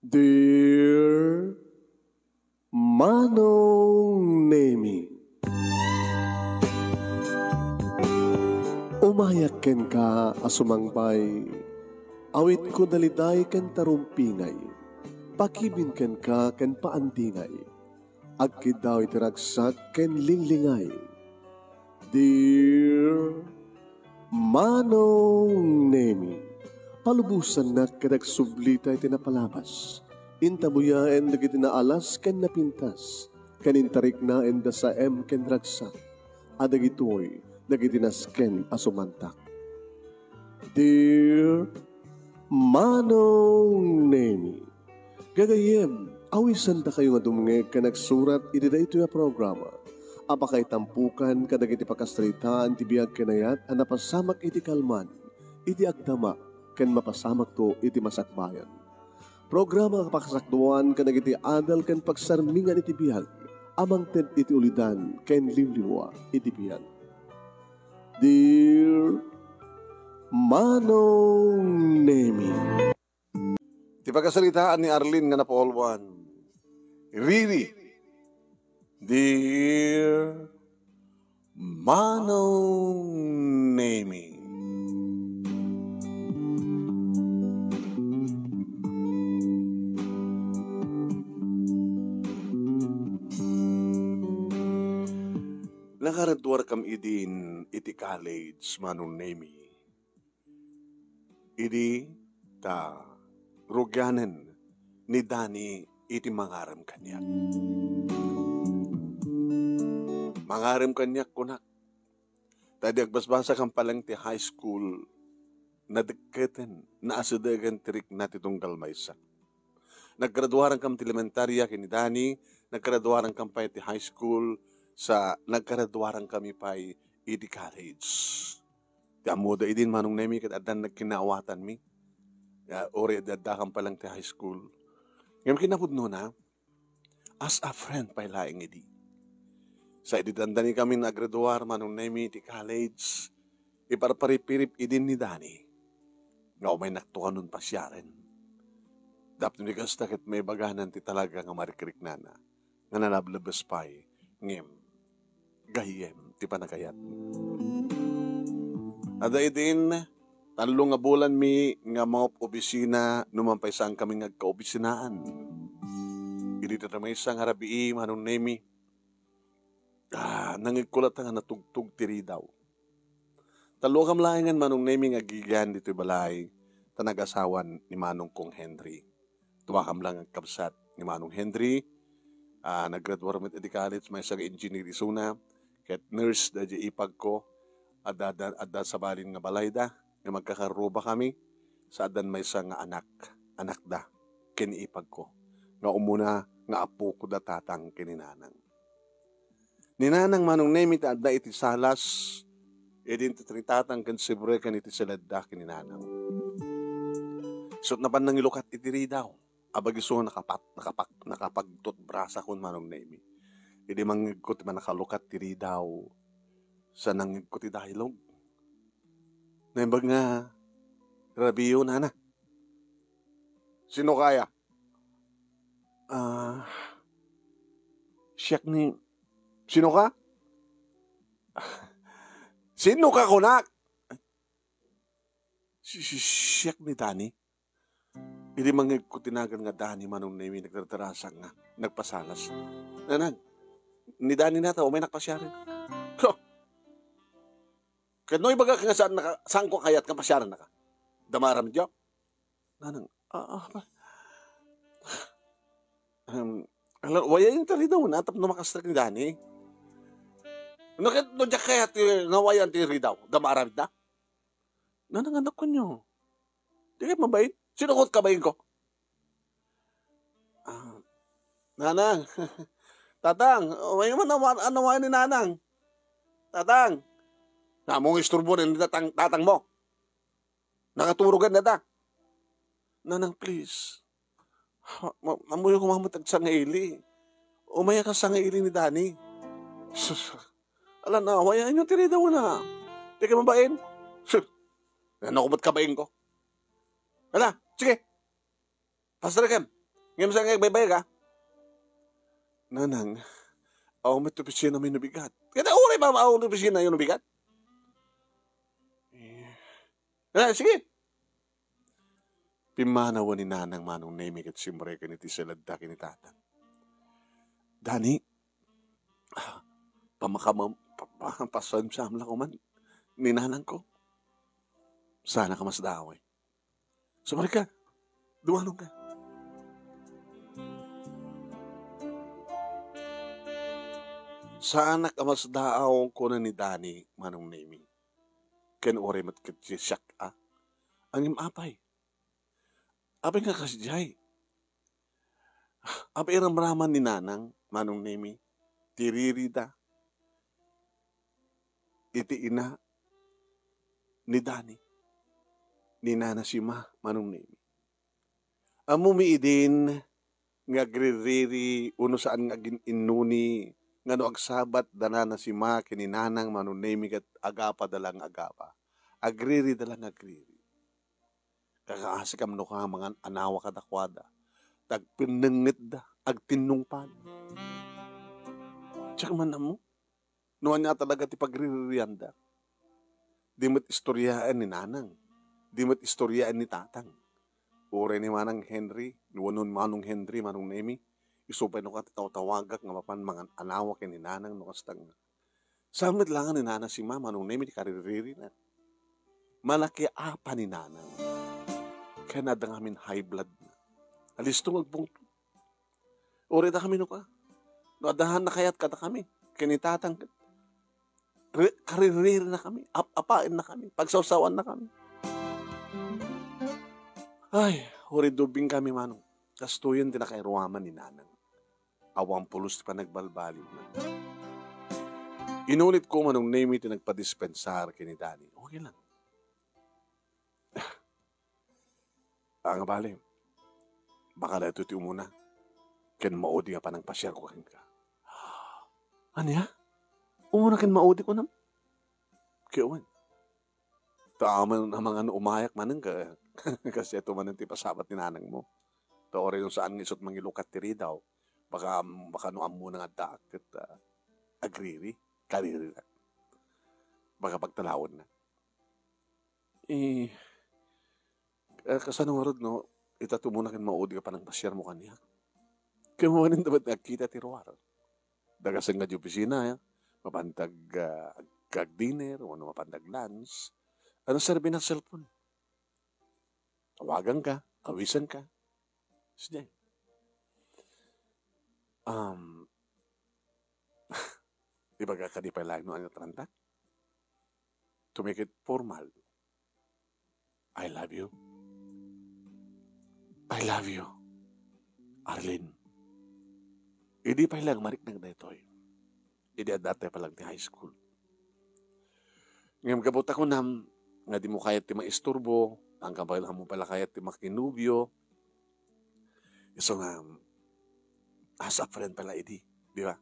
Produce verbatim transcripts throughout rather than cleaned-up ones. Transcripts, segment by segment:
Dear Manong Nemi, umayak kenka a sumangpay, awitko daliday ken tarumpingay, pakibin kenka ken paandingay, agkiddaw iti ragsak ken linglingay. Dear Manong Nemi, palubosannak ket agsublita iti napalabas. Intabuyaen dagiti naalas ken napintas, ken intariknaen da saem ken ragsak, a dagitoy dagiti nasken a sumantak. Dear Manong Nemi, gagayyem, awisandakayo nga dumngeg ken agsurat iti daytoy a programa a pakaitampukan kadagiti pakasaritaan ti biag ken ayat a napasamak iti kalman, iti agdama, ken mapasamakto iti masakbayan. Programa a pakasakduan kadagiti adal ken pagsarmingan iti biag a mangted iti ulidan ken liwliwa iti biag. Dear Manong Nemi. Ti pakasaritaan ni Arlene nga napauluan. Riri. Dear Manong Nemi. Nakaraduar kam idin iti college, Manong Nemi. Idi ta rugianen ni Dani iti mangarem kaniak. Mangarem kaniak, kunak. Ta idi agbasbasakam pay laeng ti high school, nadekketen, naasidegen ti rikna ti tunggal maysa. Naggraduarankam ti elementaria ken ni Dani, naggraduarankam pay ti high school, sa naggraduarankami pay iti college. Ti ammoda idin, Manong Nemi, ket addan nagkinaawatanmi. Ya, uri adda-addakam pay laeng ti high school. Ngem kinapudnona, as a friend pay laeng idi. Sa idi dandani kami nga agraduar, Manong Nemi, ti college, iparparipirip idin ni Dani nga umaynakto kanon pasiaren. Tapno di kasta ket maibaganan ti talaga nga marikriknana nga nalablabes pay, ngem gayyem ti panagayat. Adda idin, tallo nga bulanmi nga mangop-obisina no man pay saankami nga agkaobisinaan. Idi dayta maysa nga rabii, Manong Nemi, ah, nangngegko latta nga natugtog ti ridaw. Talloakam laengen, Manong Nemi, nga agigian ditoy balay, ta nagasawan ni Manong Kong Henry. Duakam lang agkabsat ni Manong Henry. Ah, naggraduar met iti college, maysa nga engineer isuna, ket nurse da di ipagko. Adda, adda, adda sabalin nga balayda, nga magkakarruba kami, sa addan maysa nga anak, anakda, ken ipagko, nga umuna nga apoko da tatang ken ni nanang. Ni nanang, Manong Nemi, ta adda iti salas, idin ti tritatang ken sibre ken iti siledda ken ni nanang. Isut' napan nangilukat iti ridaw, abag isu nakapat-, nakapak-, nakapagtutbrasakon, Manong Nemi. Idi mangngegko ti mannakalukat ti ridaw, sa nangngegko ti dialogue. Naimbag nga rabiyo, nana. Sino kaya? Ah, siak ni, sino ka? Sino ka, kunak? Si, si, siak ni Dani. Idi mangngegko ti nagan nga Dani, Manong Nemi, nagdardarasak nga nagpasalas. Nanang, ni Dani nata, umaynak pasiaren. Huh! Ket no ibagak nga saan naka-, saanko kayat nga pasiarennaka. Damaram diak. Nanang, ah, ah, pa-, um, ala, wayan ti ridaw na, tapno makasrek ni Dani. No, ket no diak kayat ti, nga wayan ti ridaw, damaram da. Nanang, anak ko nyo. Di kayo mabain? Sino ko kabain ko? Ah, Nanang, Tatang, may man awan, ano man ni Nanang? Tatang, namong isturbo ni tatang, tatang mo. Nakaturogan na ta. Nanang, please. Ha, ma-, amuyo ko mamatag sa ngaili. Umaya ka sa ngaili ni Dani. Sus, ala na, waya inyo ti ridaw na. Di ka mabain? Sus, ano ko ba't kabain ko? Ala, sige. Pastor Kem, Ngem sa nga agbaybayag, a? Nanang, awan met ti opisina mi no bigat. Kada uray ba awan ti opisina yo no bigat? Eh, ah, sige. Pimmanawen ni Nanang Manong Nemi ket simreken iti seledda ken ni Tatang. Dani, pamakam-, pa-, pa-, pasamsam la koman ni nanangko. Saanak a masdaaw. Sumarigka. Dumalongka. Saanak a masdaaw, kuna ni Dani, Manong Nemi. Ken uray met ket siak, a? Ngem apay? Apay nga kasdiay? Apay ramraman ni Nanang, Manong Nemi, ti ririda iti ina ni Dani, ni Nana Sima, Manong Nemi. Ammomi idin nga agririri wenno saan nga agin-innuni nga no agsabat da Nana Sima ken ni Nanang Manong Nemi ket agapada la nga agapa. Agririda la nga agriri. Kakaasi kam no ka mangan-anawa kadakuada. Tagpennengetda, agtinnungpal. Diak man ammo no ania talaga ti pagriririanda. Di met istoryaen ni Nanang. Di met istoryaen ni Tatang. Uray ni Manang Henry, wenno ni Manong Henry, Manong Nemi, isu pay no ka ti tawtawagak nga mapan mangan-anawa ken ni Nanang no kasta nga. Saan met laeng ni Nana Sima, Manong Nemi, ti kariririna. Malakiapa ni Nanang. Ken adda ngamin high blood na. Alisto nga agpungtot. Uray dakami no ka. No adda nakayat kadakami. Ken ni Tatang ket. Ri-, kariririna kami. Ap-apaenna kami. Pagsawsawanna kami. Ay, uray dubing kami, Manong. Kastoyen ti nakairuaman ni Nanang. Awan pulos ti panagbalbaliwna. Inunitko, Manong Nemi, ti nagpadispensar ken ni Dani. Okay lang. Ah, nga bale, baka daytoy ti umuna ken maudi nga panangpasiarko kenka. Ania? Umuna ken maudi, kunam? Ket wen. Ta amin a mangan umayak manen ka, kasdiay to manen ti pasabat ni nanangmo. Ta uray no saan nga isut' mangilukat ti ridaw, baka, baka no ammona nga addaak ket, ah, agriri, kariri na. Baka pagtalawenna. Eh, eh, kasano ngarud no, ita to umuna ken maudi nga panangpasiarmo kaniak? Ket mabalinda met nga agkita ti ruar. Dagasen nga di opisina, ya. Mapantag, ah, agkag dinner, wenno mapantag lunch. Ano serbi na cellphone? Tawaganka, awisanka. Sige. Um, ibaga kadi pay laeng no ania ti ranta? To make it formal. I love you. I love you, Arlene. Idi pay laeng mariknag daytoy. Idi adda tay pay laeng ti high school. Ngem gapu ta kunam nga dimo kayat ti maisturbo, angka pay laeng mo pala kayat ti makinubio. Isu nga, as a friend pala idi, di ba?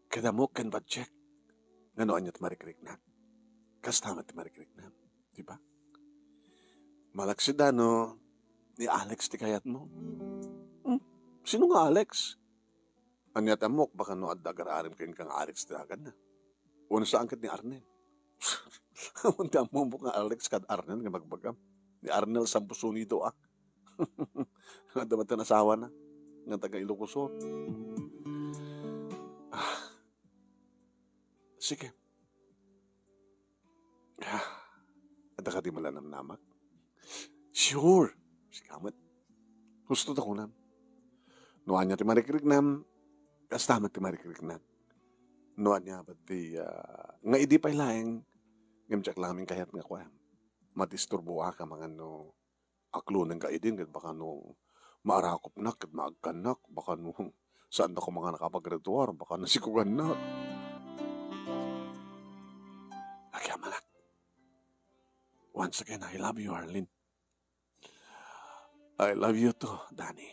Kada mo ken badjek, nga no ania ti marikriknak. Kasta met ti marikriknak, di ba? Malaksid a no, ni Alex ti kayatmo. Hmm? Sino nga Alex? Ania ti ammok, baka no adda agar-arim kenka nga Alex ti daganna. Wenno saan ket ni Arnel. Awan ti ammok nga Alex kad Arnel nga bagbagam. Ni Arnel Samposonido, ah. Adda met ti asawana nga taga Ilocos Sur. Ah. Sige. Ah, adda kadi malanamnamak? Sure. Sika met. Husto ta kunam. No ania ti marikriknam, kasta met ti marikriknak. No ania met ti, ah, nga idi pay laeng, ngem diak laeng kayat nga kuan. Madisturboak a mangan no aklonenka idin ket baka no maarakopnak ket maagkannak, baka no saannak a mangan a kapaggraduar, baka nasikugannak. Agyamanak. Once again, I love you, Arlene. I love you too, Danny.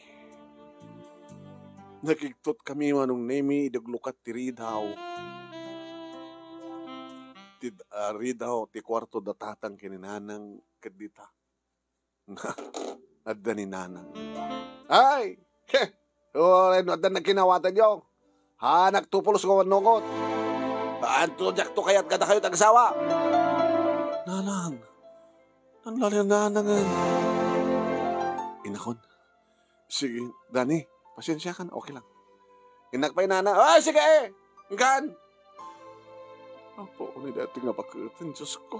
Nakigtot kami, Manong Nemi, idi aglukat ti ridaw. Ti, ah, ridaw, ti kuarto da tatang ken ni nanang ket dita. Adda ni nanang. Ay, he, uray no adda nagkinawatanyo. Haanak to pulos nga wannugot. Anto diakto kayat kadakayo ti agasawa? Nanang, nanlalian nanangen. Inakon. Sige, Dani, pasensiakan, okay lang. Innak pay nana, "Ay, sige, eh! Engkan!" Apo, ni dati nga baketen, Diyos ko.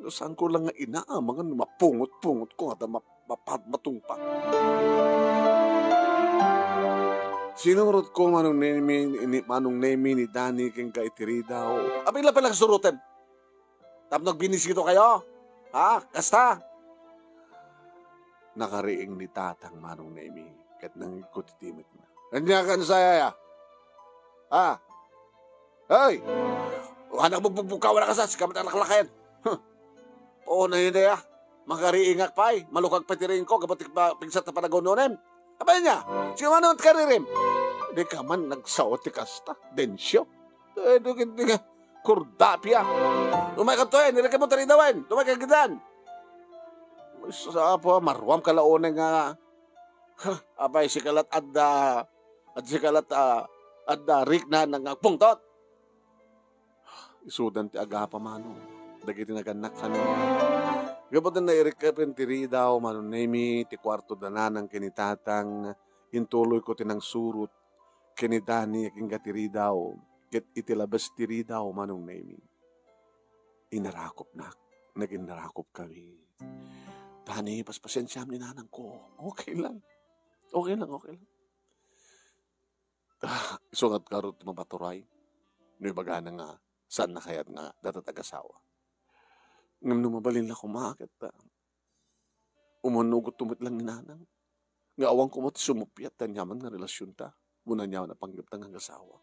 No saan ko lang nga inaamangan, mapungot-pungot ko nga ta map-, mapad-, matungpa. Sinurot ko Manong Nemi, ni Manong Nemi ni Dani ken ka iti ridaw. Apay la pala surotem? Tapno agbinisito kayo? Ha? Kasta? Nakariing ni Tatang Manong Nemi, ket nangigko ti timetna. Ania kan saya ya? Ha? Hey! Anak mo, bugbukaw na kasa, sika man alaklakayan. Huh. Oo, na yun ya. Makariingak pay, malukag pay ti riingko, gapu ti pa-, pigsat ta panagununem. Apay nia, sino man ti karirim? Di ka man nagsaw ti kasta, Densyo. Eh, di, di, di, kurdapia. Umay ka to, eh, nirikit mo taridawen. Tumay ka gidan. Sa apo, maruam ka launay nga, ha, apay, sikalat adda, at sikalat, ah, adda rikna nga agpungtot. Isudan ti agapa, Manong, dagiti nagannak kano. Gapu ta nairikkepen ti ridaw, Manong Nemi, ti kuarto da nanang ken ni tatang, intuloyko ti nangsurot ken ni Dani agingga ti ridaw, ket iti labas ti ridaw, Manong Nemi, inarakopnak, naginnarakopkami. Dani, paspasensiam ni nanangko. Okay lang. Okay lang, okay lang. Ah, isu nga ngarud ti mapaturay no ibagana nga saanna kayat nga adda ti agasawa. Ngem no mabalin la koma ket, ah, umannugot to met lang ni nanang nga awan koma ti sumuppiat ti aniaman nga relasionta wenno aniaman a panggepta nga agasawa.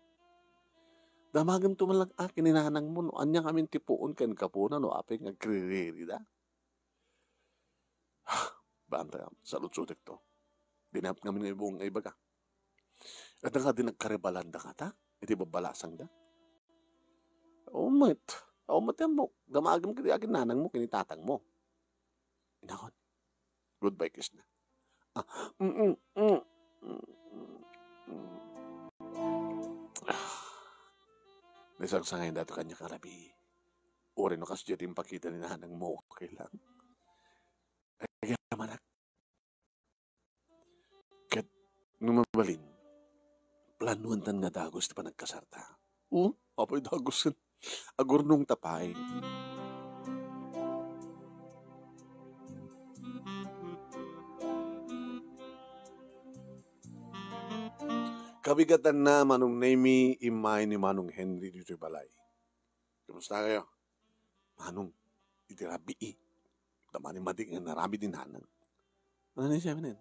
Damagem to man lang, ah, ken ni nanangmo no ania ngamin ti puon ken gapuna no apay nga agriririda. Bantay, saludsodek to. Dinayap ngamin nga ibu-, nga ibaga. Adda nga di nagkaribalanda kata iti babbalasangda? Awan met. Awan met ti ammok. Damagem ket aginnanangmo ken ni tatangmo. Inakon. Goodbye kiss na. Ah, mm, mm, mm, mm, mm. Ah, naisangsangayen dato kaniak a rabii. Uray no kasdiay ti impakita ni nanangmo, okay lang. Agyamanak. Ket no mabalin, planuantan nga dagus ti panagkasarta. O, apay dagusen. Agurnongta pay. Kabigatanna, Manong Nemi, immay ni Manong Henry ditoy balay. Kumusta kayo? Manong, iti rabii. Damani madi nga inaramid ni nanang. Ano ni siya, minen?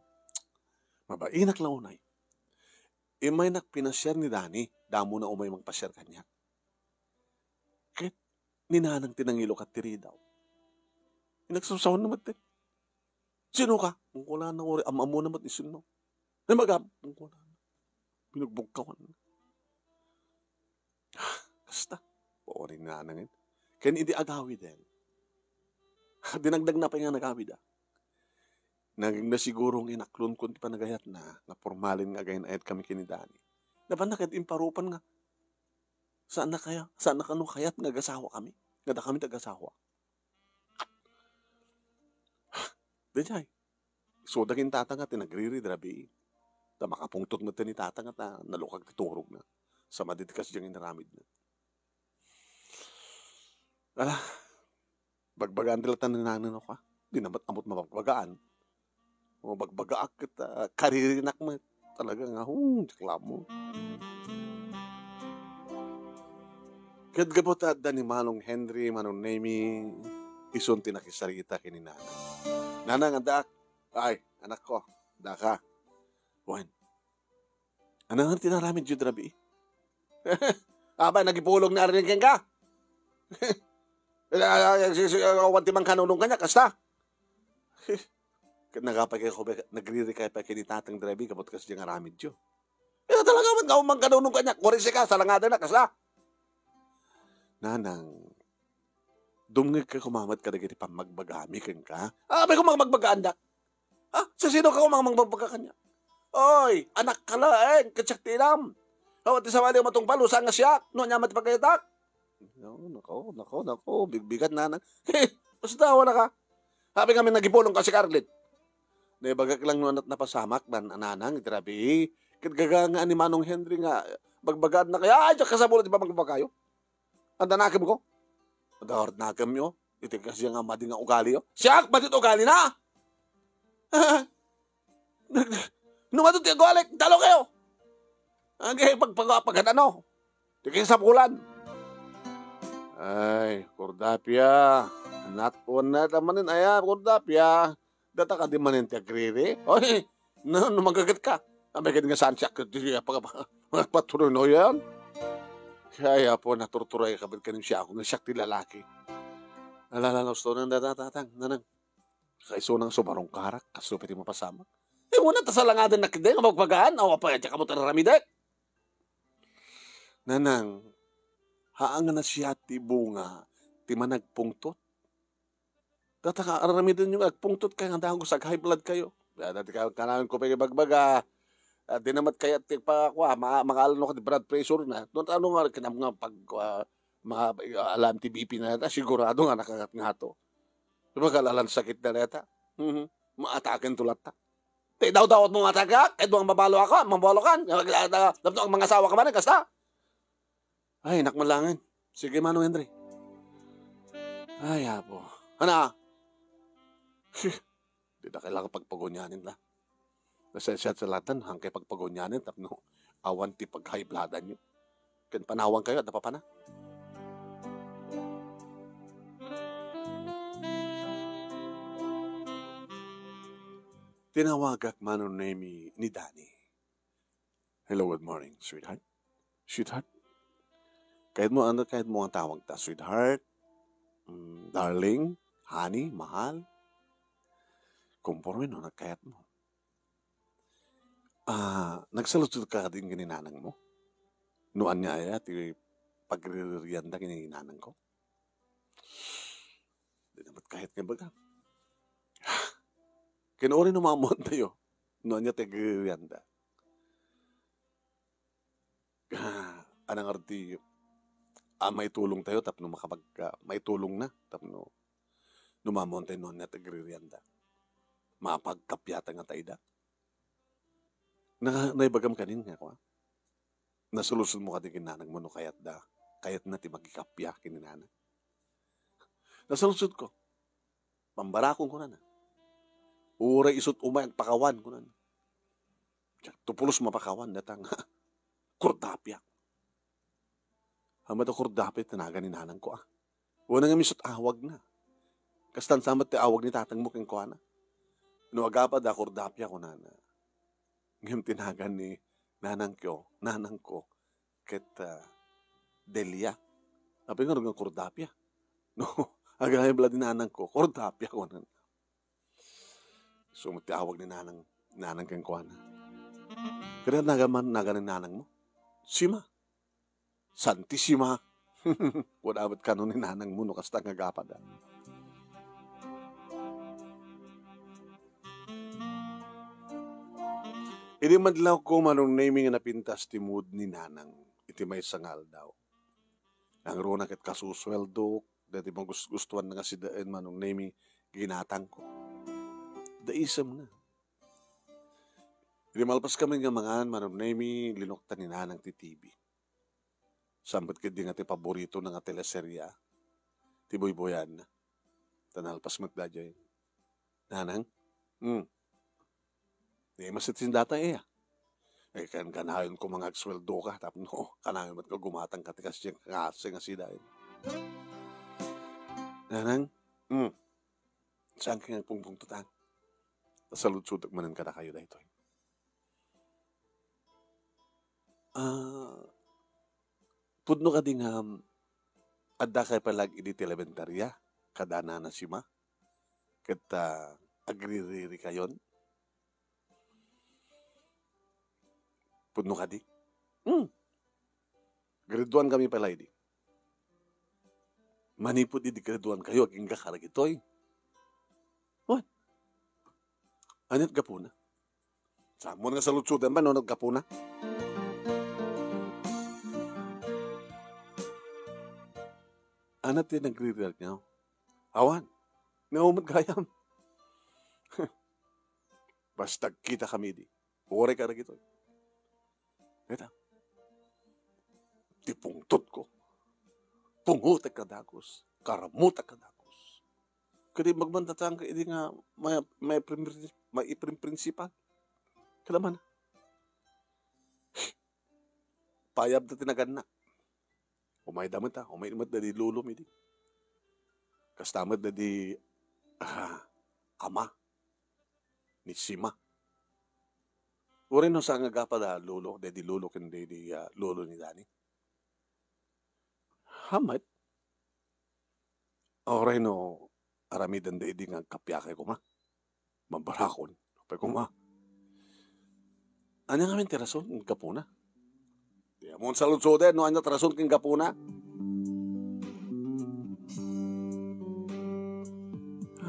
Mabainak la unay. Immay nakpinasiar ni Dani, damo na umay mangpasiar kaniak. Ket ni nanang ti nangilukat ti ridaw. Inagsawsawan na met. Sino ka? Ang kunana, uri, am-ammo na met isunno. Ay, magam, ang kunana. Binugbog ka, wan. Kasta, pawarin na nangin. Ken idi agawiden. Dinagdag na pay nga nagawid, ah. Naging na siguro nga inaklon kon ti panagayatna, nga pormalin nga agayan-ayat kami ken ni Dani. Napan na ket imparupan nga, saan na kaya, saan na kano kayat nga agasawa kami, nga da kami ti agasawa. Daydiay, isuda ken tatang nga ti nagriri, rabii. Ta makapungtot met ni tatang ta nalukag ti turogna. Sa madi ti kasdiay nga inaramidna. Ala, bagbagaan ti latan ni nanang no ka. Di na met ammot mabagbagaan. Mabagbagaak ket, ah, karirinak met. Talaga nga, hmm, reklamo. Ket gapu ta adda ni Manong Henry, Manong Nemi, isun ti nakisarita ken ni Nanang. Nanang, addaak. Ay, anak ko, daka. Wen, ano nga tinaramid yu rabii? Aba, nagipulong ni Arnel kenka? Awan ti mangkanunong kaniak, kasta? Nagapay kayo, nagririkay pa kini tatang rabii, kapot kas di nga aramid yu. Eh, talaga man, awan mangkanunong kaniak, kuri sika, salangada na, kasta? Nanang, dumngeg ka kumamat kadagiti pammagbagami kenka. Abay, kung magbagbagaan da. Ha? Sisino ka umang mangbagbaga kaniak? Oy, anak ka laeng, ket siak ti inam. Awan ti sabali a matungpal, usa nga siak, no ania met ti pagayutak? No, nako, nako, nako, bigbigat, nanang. Basta awan ka. Happy kami nagipulong ka si Carlet. Naibagak lang no aniat napasamak, nan-, nanang, iti rabii. Ket gaga nga ni Manong Henry nga, bagbagaan na kaya, ay, diak kasaburo ti pamagbagayo. Anda nakem ko? Anda nakemyo? Iti kasi nga madi nga ugali, oh. Siak, madi ti ugali na! No, madi ti ugali, talo kayo! Ang kaya pagpagapagan, ano? Di kayo sapulan. Ay, Kordapia. Anak ko na naman, aya, Kordapia. Data ka di manen ti agriri? Oy, no, no, magagat ka. Amay ka di nga saan siya, di siya pag-, pag-, pagpatuloy no yan. Kaya po, naturturay ka ba't kanin siya ako, nga siya ti lalaki. Alala, gusto nang data, tatang, nanang. Kaiso nang sumarong karak, kaso piti mapasama. Eh, wala ta salangadan na kide, nga magpagaan, awa pa, diya ka mo tararamidek. Nanang, haang na siya ti bunga, ti managpungtot. Data ka, aramidenyo nga agpungtot kayo nga dagus, ag-high blood kayo. Dati ka, kanayon ko pa ibagbaga. Ah, di naman kaya ti pa, kwa, ma-, makaalano ka ti blood pressure na. Doon ano nga, kinam nga pag, ah, ma-, alam ti B P na yata, sigurado nga nakagat nga to. Di ba, kalalan sakit na yata? Mhm. Maataken to latta. Ti daw-dawat mo nga atake, kahit mo ang mabalo ako, mabalo kan. Lapno ang mga asawa ka man, kasta. Ay, nakmalangan. Sige, Manong Henry. Ay, apo. Ana? Di na kailangan pagpagunyanin la. Nasensya sa latan, hangkay pagpagunyanin, tapno awan ti pag-high bloodan nyo. Ken panawan kayo, adda papana. Tinawagak Manong Nemi ni Danny. Hello, good morning, sweetheart. Sweetheart? Kayat mo, ano, kayat mo ang tawag ta? Sweetheart? Mm, darling? Honey? Mahal? Kumporme no, nagkayat mo. Ah, nagsaludsod ka din ni nanang mo? No anya aya ti pagriririanda ni nanang ko? Di naman kahit nga baga. Kinuri no mamuan tayo. No anya ti agririanda. Ah, anang arti, ah, maitulong tayo tapno makapag-, ah, maitulong na tapno no mamuan tayo no anya ti agririanda. Mapagkapyatan nga tayo da. Na, naibagam kanin nga, kwa? Nasaludsod mo kadi ken nanang mo no kayat da, kayat na ti makikapya ken ni nanang. Nasaludsod ko. Pambarakon ko nana. Uray isut umay agpakawan ko nana. Diak to pulos mapakawan, datang, Kordapia. Hama da Kordapia, tinagan ni nanang ko, ah. Wala nga misut awag na. Kastan samat ti awag ni tatang mo kenkuana. No agapa da Kordapia ko nana. Ngem tinagan ni nanang ko, nanang ko, ket, ah, Delia. Apay nga rugan Kordapia? No, agayam la di nanang ko, Kordapia ko nana. So, ti awag ni nanang, nanang kenkuana. Kaya naga man, naga ni nanang mo. Sima. Santissima. Wala met kano ni nanang mo no kasta nga gapada. Idi madlaw ko, Manong Nemi, nga napintas ti mood ni nanang iti maysa nga aldaw. Nangruna ket kasusueldok, dati magus-, gustuan nga sidaen, Manong Nemi, ginatangko. Daisem na. Idi malpas kami nga mangan, Manong Nemi, linukta ni nanang ti T V. Saan met ketdi nga ti paboritona nga teleserye, ti buybuyaenna. Ta nalpas met daydiay. Nanang? Hmm. Di masit sin data iya. Eh, kan-, kanayon ko nga agsueldo ka, tapno, kanayon met nga gumatang ka ti kasdiay nga, nga sidaen. Nanang? Hmm. Saan ka nga pungpungtotan? Saludsodek manen kadakayo daytoy. Ah, pudno kadi nga, um, adda kay palag idi ti elementarya, kada nana Sima, ket, ah, agririri kayon? Pudno kadi? Hmm. Grade one kami pala idi. Manipud idi grade one kayo, agingga ka dagitoy. Wen. Aniat gapuna? Sammon nga saludsoden ba no aniat gapuna? Aniat ti nagrirriarngaw? Awan. Ni awan met gayam. Basta agkitakami idi. Uray ka dagitoy. Ita. Ti pungtotko. Pungotek a dagus. Karamotek a dagus. Kadi magmandatang ka idi nga may, may primri-, may iprim-, principal. Kada man. Payab na tinaganna. Umayda met, ah. Umay met dadi lolo mi di. Kasta met dadi, ah, ama. Ni Sima. Uray no saan nga agapa da lolo, dadi lolo ken dadi, ah, lolo ni Dani. Hamet. Uray no aramiden da idi nga agkapiakay koma. Mabarakon. Apay koma. Ania ngamin ti rason ken gapuna? Ti ammon saludsoden no ania ti rason ken gapuna.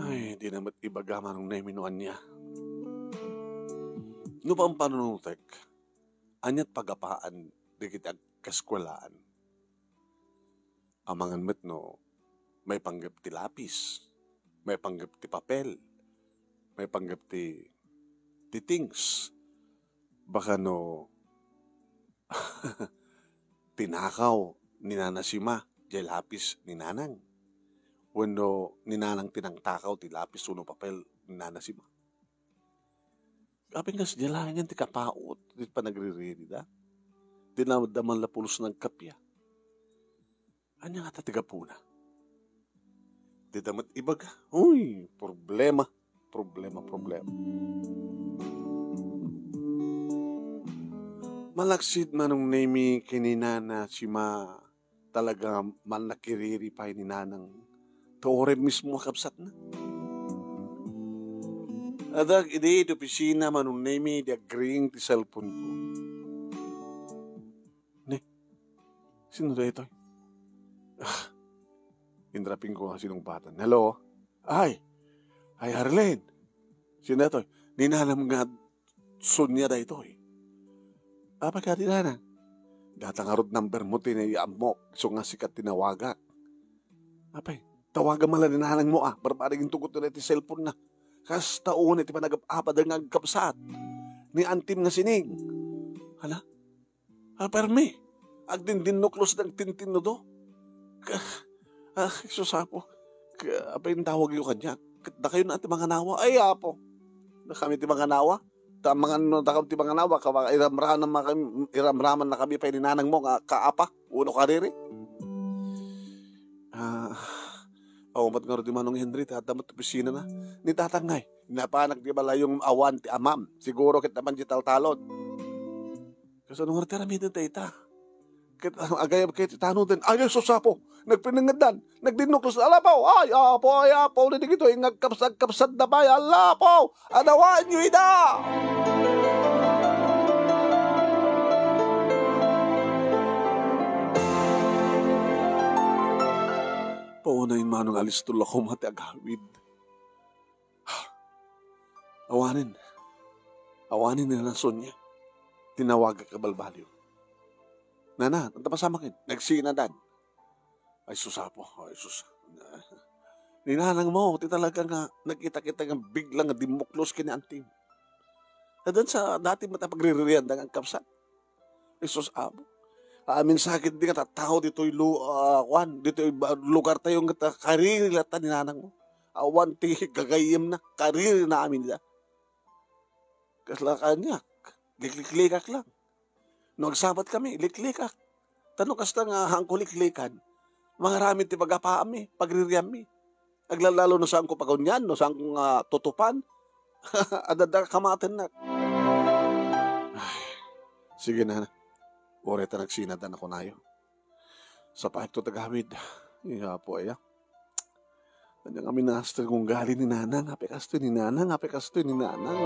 Ay, di na met ibaga Manong Nemi no ania. No pampanunotek, aniat pagapaan dagiti agkaskuelaan? Amangan met no maipanggep ti lapis, maipanggep ti papel, maipanggep ti, ti things. Baka no tinakaw ni Nana Sima, diay lapis ni Nanang. Wenno ni Nanang ti nangtakaw ti lapis wenno papel ni Nana Sima. Apay nga sadiay laengen ti kapaut ti panagririri da? Ti na-, da man la pulos nagkappia. Ania ngata ti gapuna? Di da met ibaga. Uy, problema. Problema, problema. Malaksid Manong Nemi ken ni Nana Sima, talaga mannakiriri pay ni Nanang. Ta uray mismo a kabsatna. Adda idi iti opisina Manong Nemi, di agring ti cellphone-ko. Ne, sino daytoy? Ah, inrapingko nga sinungpatan. Hello? Ay! Ay, Arlene! Sino daytoy? Ni Nanam nga Sonia daytoy. Apay kadi, Nanang? Data ngarud number mo ti naammok, isu nga sika tinawagak. Apay, tawagam man la ni Nanang mo, ah, barbarigin tugot na ti cellphone na. Kasta unay ti panagap-apada nga agkabsat ni antim nga sining. Hala? Ah, permi. Agdindinnuklos da agtintinnudo. Ka-, ah, Jesus, Apo. Ka-, apay intawagyo kaniak? Ket dakayo na ti manganawa. Ay, Apo. Dakami ti manganawa. Ta mangan no dakam ti manganawa, ka-, iramraman nakami, iramraman nakami pay ni Nanang mo nga kaapa, uno kariri. Ah, awan met ngarud ni Manong Henry, ti adda met opisina na. Ni Tatang ngay, napanak di balayong awan ti amam. Siguro ket napan di taltalon. Kasano nga ti aramiden dayta? Ket, ah, agayab ket ti tanoden. Ay, sus, Apo! Nagpinengeddan. Nagdinnuklos. Ala, Apo! Ay, Apo! Ay, Apo! Dagitoy nga agkabsat-kabsat da pay. Ala, Apo! Adawaenyo ida! Paunay Manong, alisto la koma ti agawid. Awanen. Awanen ni Nana Sonia. Tinawagak a balbaliw. Nana, anta pasamaken? Nagsinadan. Ay, sus, Apo. Ay, sus. Ni Nanang mo, ti talaga nga nagkita-kita nga bigla nga dimmuklos ken ni antim. Addan sa dati met a pagriririan da nga agkabsat. Jesus, Apo. Amin sakit di nga tattao ditoy lu-, ah, kuan, ditoy ba-, lugar tayo nga ta-, kariri latta ni Nanang mo. Awan ti gagayyemna, kariri na amin da. Kasla kaniak, likliklikak lang. No agsabat kami, liklikak. Ta no kasta nga haanko liklikan, mangaramid ti pagapaammi, pagririammi. Aglalalo no saanko pagunyan, no saanko nga tutupan. Adda kamatennak. Ay, sige na. Uray ta nagsinadan a kunayo. Sapaek to tagawid. Iya po, iya. Ania nga minaster kong gali ni Nanang, apay kastoy ni Nanang, apay kastoy ni Nanang.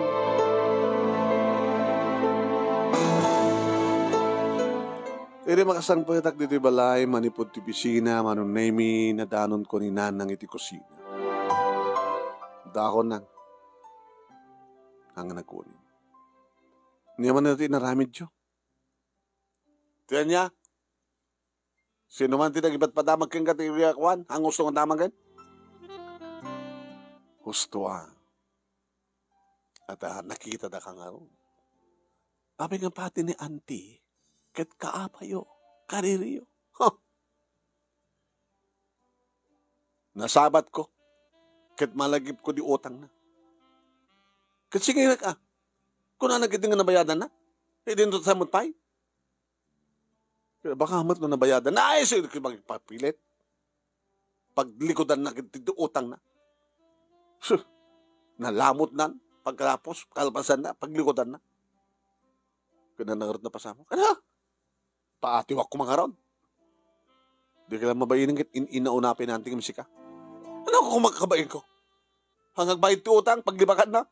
Idi makasangpetak ditoy balay, manipud ti opisina, Manong Nemi, nadanonko ni Nanang iti kusina. Dakon, Nang. Ang nagkunin. Niya man iti inaramidyo. Ti ania? Sino man ti nagipatpadamag kenka ti kuan? Ang gusto nga damagen? Husto a. At, ah, nakita da ka ngarud. Apay nga pati ni auntie, ket kaapayo, kaririyo. Huh! Nasabat ko, ket malagip ko di utangna. Ket singirek a, kunana gid nga nabayadanna. Idinto ta met pay. Kaya baka met no nabayadan, naayos iti pagpapilit. Paglikudanna iti utangna. Sus, nalamotnan. Pagkatapos, kalpasanna, paglikudanna. Kaya nangarot na pasamo. Ano? Paatiwak ko mangaron. Di ka lang mabain ket in-, inauna pinanting sika. Ano ko kumakabain ko? Ang agbayad ti utang, paglibakan na.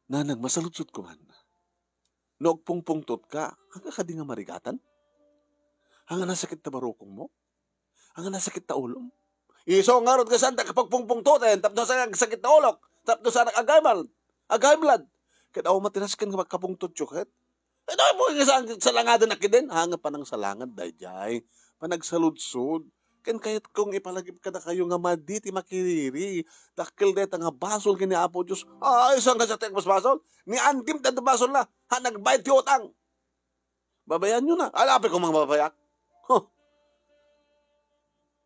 Nanang, masaludsod ko man. No agpungpungtot ka, haan ka kadi nga marigatan? Haan nga nasakit ta barukongmo? Haan nga nasakit ta ulom? Isu ngarud nga saan ta kapagpungpungtoten, tapno saan nagsakit ta ulok, tapno saan nag-agaymal, agay blood. Ket awan matinas ken nga kapungtotyo ket. Ket awan mo nga saan salangaden a kiden, haan nga panangsalangad daydiay. Panagsaludsod. Ken kayat kong ipalagip kadakayo nga madi ti makiriri. Dakkel dayta nga basol ken ni Apo Dios. Ay, saan nga siya ti agbasbasol? Ni Antim ti basolna. Ha, nagbayad ti utang. Babayanyo na. Ala, apay ko mangbabayak. Huh.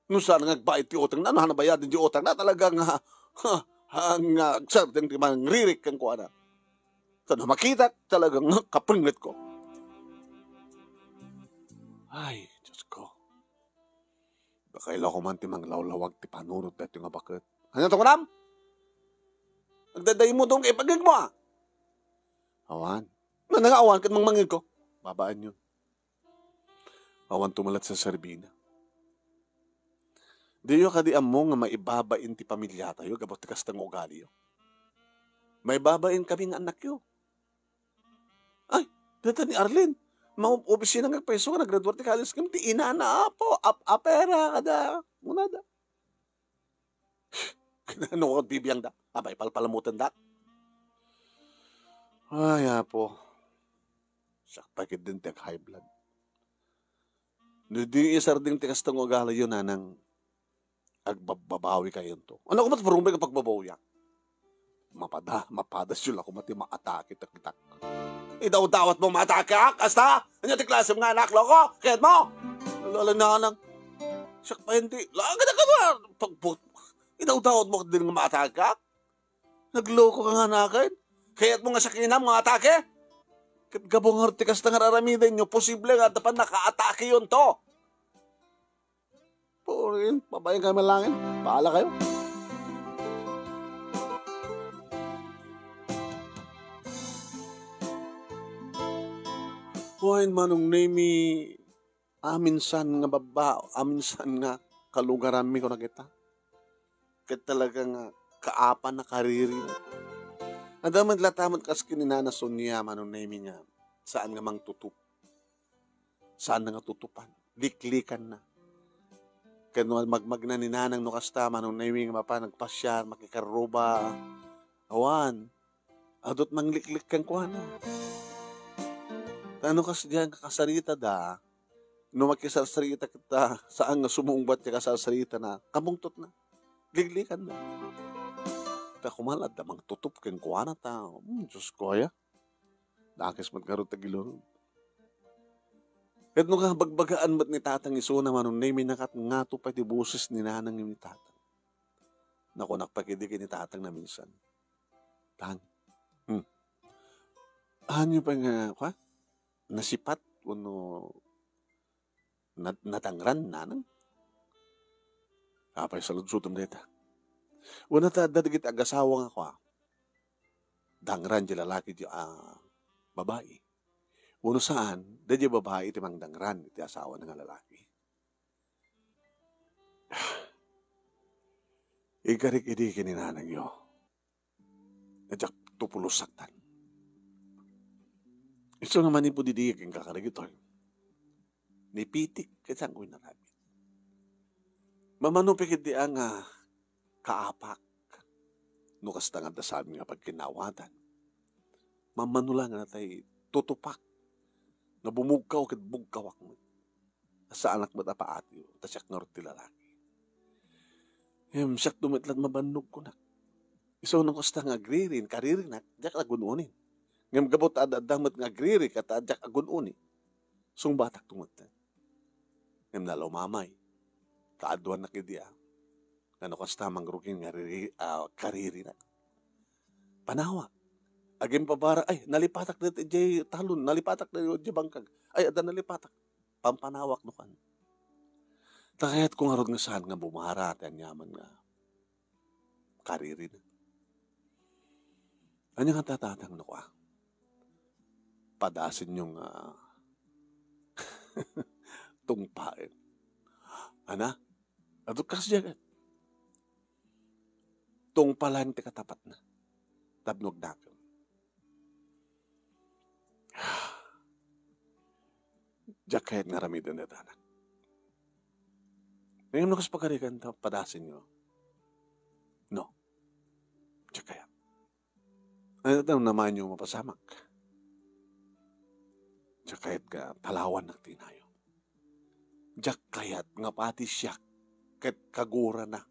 No saan nga agbayad ti utang na, no, nabayadan ti utang na, talaga nga, ha, ha, nga, agsardeng ti mangririk kenkuana. Sana makita, talagang kapengngitko. Ay, Diyos ko. Dakay la ko man ti manglawlawag ti panunot daytoy nga baket. Ania ti kunam? Agdadaymudong ka ipagigmo, a? Awan. Nana nga awan ket mangmangegko. Babaanyon. Awan tumalat sa serbina. Diyo kadi ammo nga maibabain ti pamilyatayo gapu ti kasta nga ugaliyo? Maibabain kami nga annakyo. Ay, dayta ni Arlene. Maopisina nga agpayso nga naggraduar ti college ngem ti inana, apo, ap-, apera kada. Munada. Kinano ko bibiangda? Apay, palpalamutandak? Ay, apo. Siak pay ketdin ti ag-high blood. No di isardeng ti kasta nga ugaliyo, nanang, agbabbabawi kayonto. Ania koma ti purong pay nga pagbabawiak? Mapada, mapada, siya la koma ti maatake ta kitak. Idawdawat mo maatakeak, kasta? Ania ti klasem nga anak, loko? Kayat mo? Lala, nanang. Siak pay indi. Lagi na ka ba? Pagbut-, idawdawat mo din nga maatakeak? Nagloko ka nga naken? Kayat mo nga siak inam nga atake? Ket gapu ngarud ti kasta nga ar-aramidenyo, posible nga adda pannakaatakeyon to. Purin, babaeng kami langit. Bahala kayo. Wen, Manong Nemi, aminsan nga babba-, aminsan nga kalugaranmi, kuna kita. Ket talaga nga kaapan a kariri. Adda met latta met kas ken ni Nana Sonia, Manong Nemi, nga saan nga mangtutup. Saan nga tutupan. Liklikan na. Ken no magmagna ni Nanang no kasta, Manong Nemi, nga mapan nagpasiar, makikarruba. Awan. Adut mangliklik kenkuana. Ta no kasdiay nga kasaritada, no makisarsarita kita, saan nga sumungbat ti kasarsaritana, kapungtotna. Liklikanna. Ta koma la adda mangtutup kenkuana ta, hmm, Diyos ko, aya. Dakes met ngarud ti agilurod. Ket no kabagbagaan met ni Tatang isuna, Manong Nemi, nakat-ngato pay ti boses ni Nanang ni Tatang. Nakunak pay ketdi ken ni Tatang naminsan. Tang. Hmm. Ania pay nga, kwa? Nasipat wenno na-, nadangran, nanang? Apay saludsotem dayta? Wenno ta adda dagiti agasawa nga, kwa, dangran ti lalaki ti, ah, babai. Wenno saan, daydi babai ti mangdangran iti asawana nga lalaki. Iggarik idi ken ni nanangyo. Nga diak tupulos saktan. Isu nga manipud idi ken kakari ditoy. Ni Pitik ket saan ko inaramid. Mamano pay ketdi a nga kaapak. no kasta nga adda saan nga pagkinawatan. Mammano la nga natay tutupak nga bumugkaw ket bugkawak met. Saanak met a paatiyo, ta siak ngarud ti lalaki. Ngem siak met la't mabannog kunak. Isu no kasta nga agririn, karirinak, diak la gun-unin. Ngem gapu ta adda met nga agriri ket diak agun-uni. Sungbatak to met. Ngem nalumamay. Kaaduannak idi a. Ngano kasta mangrugin nga riri-, a, karirinak. Panawak. Agimpabara, ay, nalipatak dayta idiay talon, nalipatak dayta idiay bangkag. Ay, adda nalipatak. Pampanawak no kan. Ta kayatko ngarud nga saan nga bumara ti aniaman nga karirinak. Ania nga tatatang no kua? Padasenyo nga tungpaen. Ana? Adto kas diay ket. Tungpalan ti katapatna. Tapno agdakem. Diak kayat nga aramiden dayta anak. Ngem no kas pagarigan ta padasenyo. No. Diak kayat. Ania ti namanyo mapasamak? Diak kayat nga talawannak ti inayo. Diak kayat nga pati siak ket kagurana.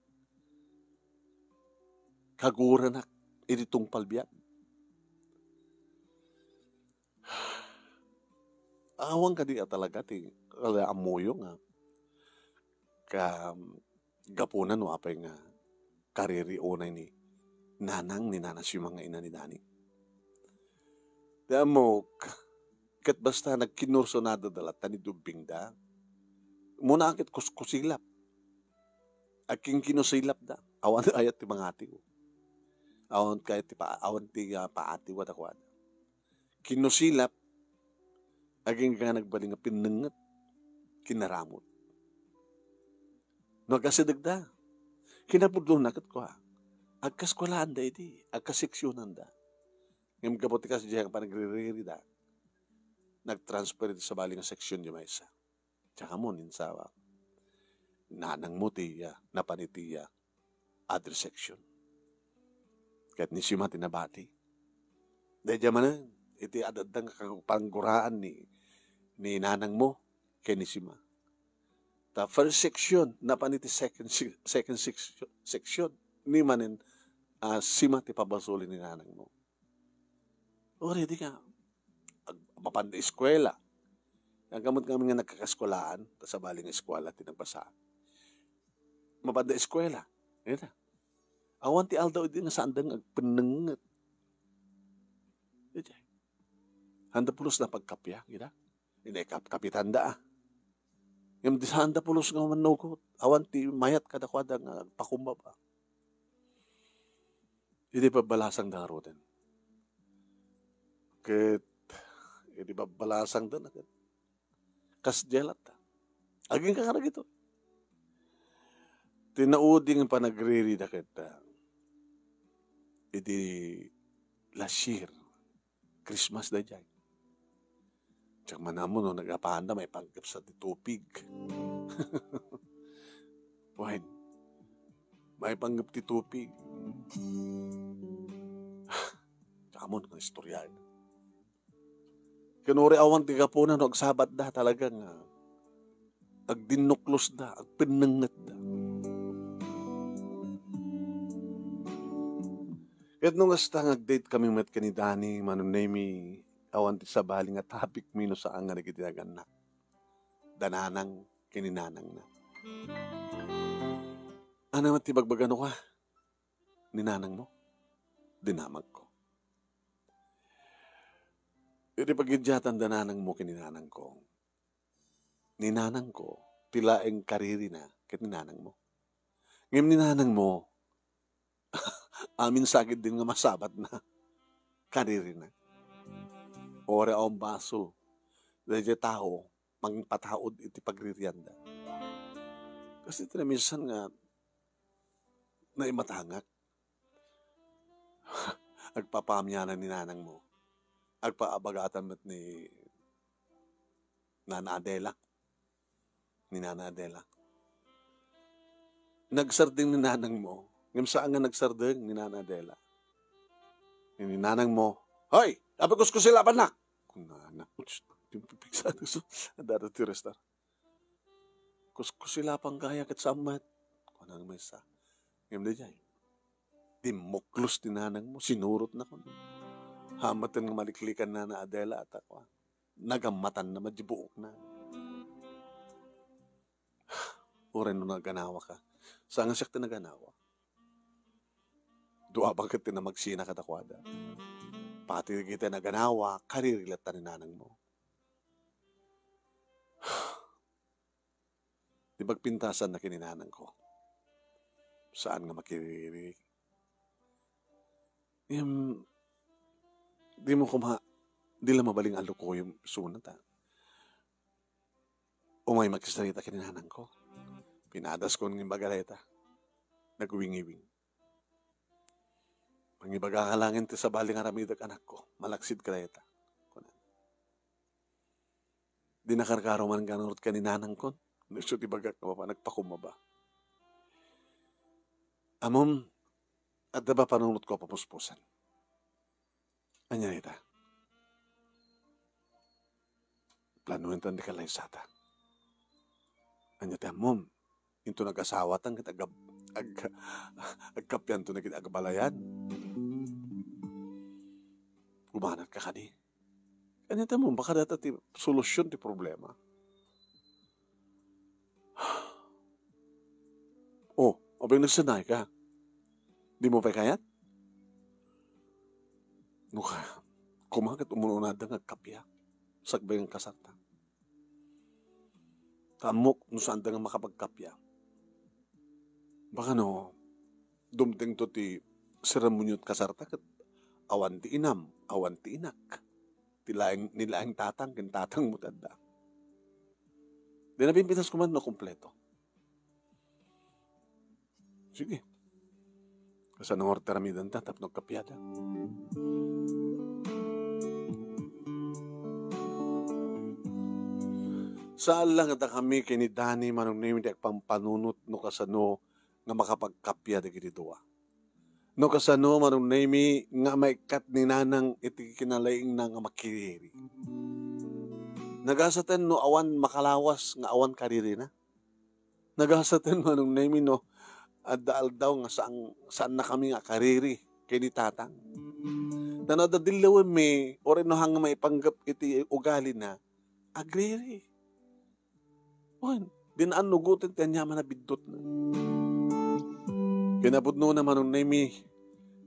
Kaguranak iti tungpal biag. Awan kadi a talaga ti, ala, ammoyo nga ka, gapuna no apay nga kariri unay ni nanang ni Nana Sima nga ina ni Dani. Ti ammok, ket basta nagkinursunada da latta ni dubbingda. Muna ket kuskusilap. Agkinkinusilapda. Awan ayat ti mangatiw. Awan kayat ti pa-, awan ti, ah, paatiw a dakuada. Kinusilap, agingga nagbalin nga pinnengnget, kinaramut. No agasidegda, kinapudlona ket kua, agkaskulaanda idi, agkaseksionanda. Ngem gapu ti kasdiay nga panagririda, nagtransfer iti sabali nga seksion di maysa. Diak ammo no insawak. Nanangmo ti iya, napan iti iya, other section. Ket ni Sima ti nabati. Daydiay manen, iti ad-adda nga kang-, pangguraan ni, ni nanangmo ken ni Sima. Ta first section, napan iti second se-, second sec-, section. Ni manen, ah, Sima ti pabasol ni nanangmo. Already ka, ag-, mapanda eskwela. Aggamot ngamin nga nagkakaeskuelaan, ta sabali nga eskwela ti nagbasa. Mapanda eskwela. Ita. Awan ti aldaw idi nga saanda nga agpennengnget. Ita. Sanda pulos na pagkapia, ita. Inay kap-, kapitanda, ah. Ngem di sanda pulos nga mannugot. Awan ti mayat kadakuada nga agpakumbaba. Idi babbalasangda ngaruden. Ket, idi babbalasangda na ket, kasdiay latta. Agingga kadagitoy. Ti naudi nga panagririda ket, ah, idi last year, Christmas daydiay. Diak man ammo no nagapaanda maipanggep sa ti tupig. Wen, maipanggep ti tupig. Diak ammo no istorya. Ken uray awan ti gapuna no agsabatda talaga nga agdinnuklos da, agpennengnget da. Ket no kasta nga agdate kami met ken ni Dani, Mano Nemi, awan ti sabali nga topic mi no saan nga dagiti nagannak. Da nanang ken ni nanangna. Ania met ti bagbagano ka? Ni nanangmo? Dinamagko. Iti pagiddiatan da nanangmo ken ni nanangko, ni nanangko, ti laeng karirina ket ni nanangmo. Ngem ni nanangmo, amin sa ketdin nga masabatna, karirina. Uray awan basol, daydiay tao, mangpataud iti pagririanda. Kasi ti naminsan nga, naimatangak. Agpapamianan ni nanangmo. Agpaabagatan met ni Nana Adela. Ni Nana Adela. Nagsardeng ni nanangmo. Ngem saan nga nagsardeng ni Nana Adela. Ni nanangmo, "Hoy! Apay kuskusilapannak?" Kunana. Uts, pimpipigsa, adda ti restar. "Kuskusilapanka aya ket saan met?" Kunana maysa. Ngem daydiay, dimmuklos ti nanangmo, sinurotna kuno. Hameten nga maliklikan ni Nana Adela, ta kuan, nagammatanna met di buokna. Uray no naganawaka. Saan nga siak ti naganawa. Dua pa ket ti namagsina kadakuada. Pati dagiti naganawa, kariri latta ni nanangmo. Ti pagpintasanna ken ni nanangko, saan nga makiriri. Ngem, dimo koma, di la mabalin nga alukoyem isuna ta. Umay makisarita ken ni nanangko. Pinadaskon nga imbaga dayta. Nagwingiwing. "Mangibagaka laeng ti sabali nga aramidek, anakko. Malaksid kadayta," kuna. Di nakarkaro man ngarud ken ni nanangkon. Isu ti bagak nga mapan nagpakumbaba. Ammom, adda ba panunotko a pamuspusen? Ania ita? Planuenta ti kalaysata. Ania ti ammom? Into nagasawatan ket agab-, ag-, agkapianto dagiti agbalayan. Umanatka kadi. Ania ti ammom? Baka dayta ti solusion ti problema. Oh, apay nagsanay ka? Dimo pay kayat? No ka, koma ket umunada nga agkappia. Sakbay nga kasarta. Ta ammok no saanda nga makapagkappia. Baka no, dumtengto ti seremonio ti kasarta ket awan ti inam, awan ti inak. Ti laeng, ni laeng tatang ken tatangmo ti adda. Di napimpitas koma no kompleto. Sige. Kasano nga ti aramidenta tapno agkappiada? Saan la nga dakami ken ni Dani manungneng ti agpampanunot no kasano nga makapagkappia dagiti dua. No kasano manungnengmi nga maikkat ni Nanang iti kinalaingna nga makiriri. Nagasaten no awan makalawas nga awan karirina. Nagasaten manungnengmi no adda aldaw nga saan, saannakami nga akariri ken ni Tatang. Ta no adda dillawemmi, uray no haan nga maipanggep iti ugalina, agriri. Wen, di naan nugoten ti aniaman a biddutna. Kinapudnona manungnengmi,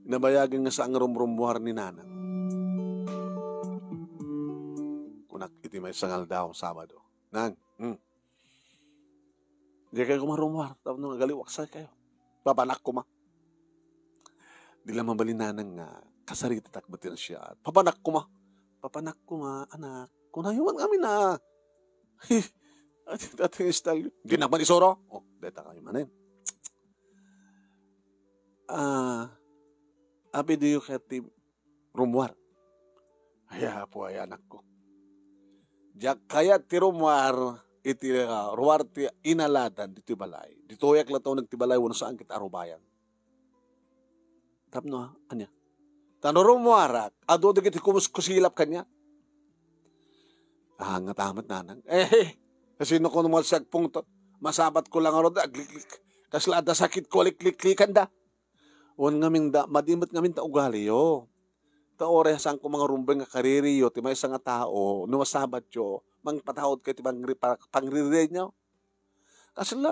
nabayagen nga saan nga rumrummuar ni Nanang. Kunak iti maysa nga aldaw, Sabado, "Nang, hmm, dikayo koma rummuar tapno agaliwaksankayo. Papanak koma." Di la mabalin ni Nanang nga kasaritatak met ti nasayaat. "Papanak koma. Papanak koma, anak." Kunayo man ngamin a, "Ati, ati, style." Di na man isuro. Oh, deta kayo manen. Ah, apay diyo kayat ti rummuar? "Ay, Apo, ay, anakko. Diak kayat ti rummuar iti, ah, ruar ti inaladan ditoy balay. Ditoyak latta uneg ti balay wenno saan ket a rubayan." Tapno, ania? Ta no rummuarak, adu dagiti kumuskusilap kaniak. Ah, nga tamet, Nanang. Eh, kasino ko naman siya agpungtot? Masabatko lang ngarud, agliklik. Kasla adda sakitko, likliklikanda. Wen ngamin da, madi met ngamin ta ugaliyo. Ta uray saanko nga rumbeng nga kaririyo ti maysa nga tao, no masabatyo, mangpataudkayo ti pangri-, pa-, pangririenyo. Kasla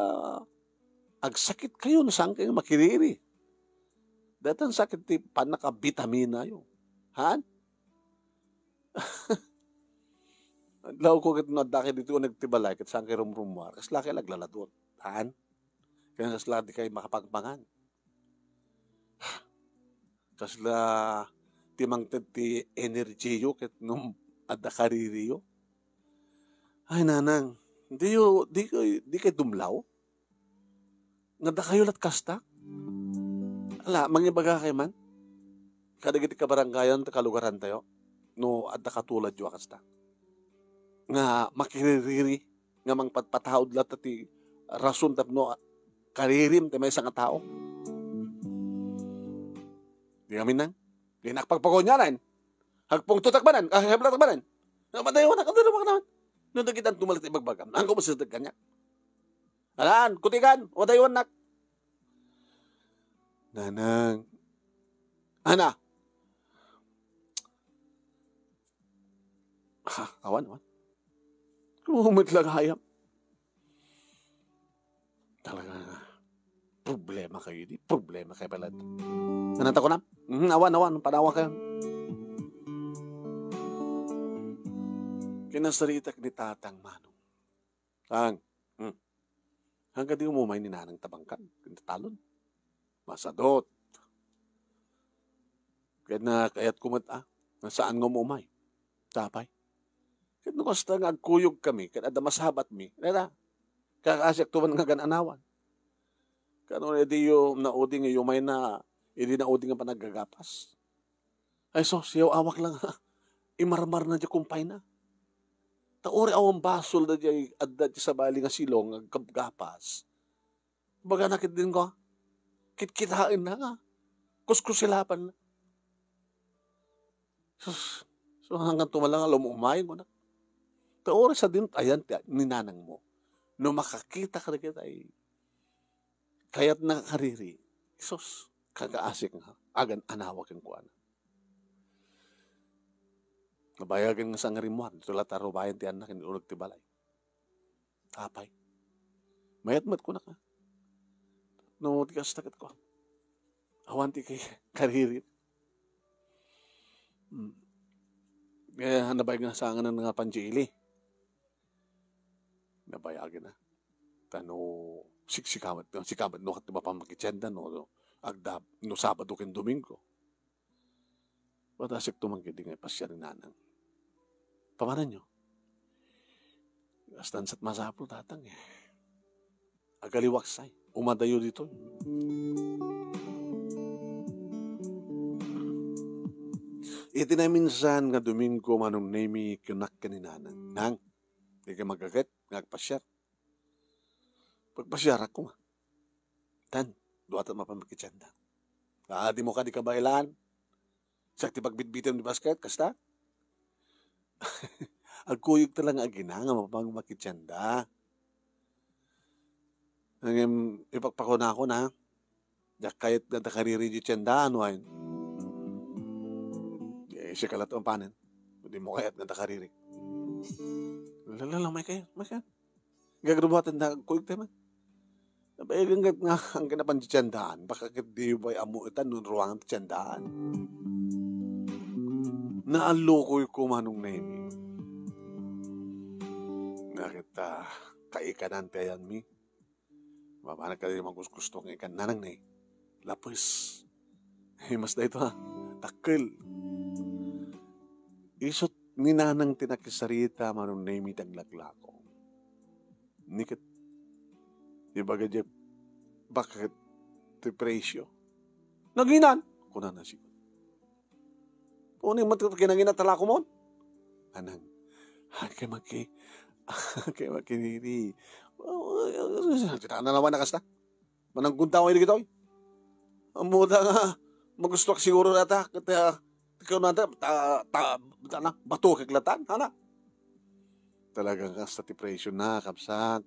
agsakitkayo no saankayo makiriri. Dayta sakit ti pannakabitamina yo. Han? Adlaw ko ket no adda kay ditoy uneg ti balay ket saankayo rumrummuar. Kasla kay naglaladot. Han? Kaya kasla di kay makapagpangan. Kasla ti mangted ti energy yo ket no adda kariri yo. Ay, Nanang, diyo, di kay, di kay dumlaw? Nga dakayo lat kasta? Ala, mangibagakay man kadagiti kabarangayan ta kalugarantayo, no adda katuladyo a kasta. Nga makiririri, nga mangpatpataud latta ti rason tapno karirim ti maysa nga tao. Di kami nang, di nakpagpagonianan. Agpungtotak manen, ah, heblatak manen. Napatay ko na, kadaro ka naman. No, dagitan tumalit ibagbagam. Ang kumusirdag kanya. Alan, kutikan, wadayon nak. Nanang. Ana. Ha, awan, awan. Kumumit lang ayam. Talaga nga. Problema kayo, di? Problema kayo pala. Ano ta ko na? Mhm, awan, awan. Panawa kayo. Kinasaritak ni Tatang Manong. Tang. Hmm. Hanggang di umumay ni Nanang Tabangkag. Kinatalon. Masadot. Kaya na kayat ko met, ah. Nasaan nga umumay? Tapay. Ket no kasta nga agkuyog kami, ket adda masabat mi, neta, kakaasiak tuman nga gan-anawan. Kano idi yo naudi nga yumayna, idi naudi nga panaggagapas. Ay sus, yaw awak lang, ha? Imarmar na di kumpay na. Ta uri awan basol da di adda di sabali nga silong nga aggapas. Baga na ket din ko, kitkitaen na nga. Kuskusilapan na. Sus, so hanggang tumala nga lumumay mo na. Ta oras sa din, ayan, ti, ni nanang mo. No makakita ka na kita, ay, kayat na kariri. Sus, kakaasik nga. Agan anawa ken kuana. Nabayagan nga sangrimuar, dito la tarubayan ti anak, inurag ti balay. Apay. Mayat met kunak, a. No, ti kasta ket ko. Awan ti kay kariri. Hmm. Eh, nabayag nga sangan nga panjili. Nabayag na. Tano, siksikamat, sikamat no ket mapamakitienda, no, no, agda, no Sabado ken Domingo. Batasek to man kadi nga ipasiar ni Nanang. Pamananyo? Kastan sat masapul, Tatang, eh. Agaliwaksay. Umadayo ditoy. Iti naminsan nga Domingo, Manong Nemi, kunak ken ni Nanang, "Nang, di ka magaget nga agpasiar?" Pagpasiarak koma. Tan, duatan mapamakitienda. Ah, di mo kadi kabaylan. Sa ti pagbitbitem ni basket, kasta? Agkuyog ta lang agina nga mapagmakitienda. Ngem ipakpakuna ko na, diak kayat nga takariri di tienda, ano ay? Eh, sika la to ang panen. Di mo kayat nga takariri. Lala, may kayo, may kayo. Gagrubuatan da, kuyog tayo man. Nabayagan nga, nga, ang kinapan di tiendaan, baka ket di bay amuetan, no ruangan ti tiendaan. Naallukoy ko, Manong Nemi. Nga kita, kaikanan ti ayanmi. Mabanak ka di magusgusto nga ikan, Nanang, ne. Lapes. Ay, mas da ito, ha. Takkel. Isut ni Nanang ti nakisarita, Manong Nemi, daglaglako. Ni ket, ibaga diay bakit ti presyo. "Naginan," kunana sigun. "Uni met ket kinangina talakomon?" Anang, "Kay maki, kay makiniri." Ti nanawan na kasta. Mananggunta ko ini kitoy. Ammo da nga, magustuak siguro nata, ket, ah, ikaw nata, ta, ta, ta, na, bato kay klatan, hana? Talagang kasta ti presyo na, kabsat.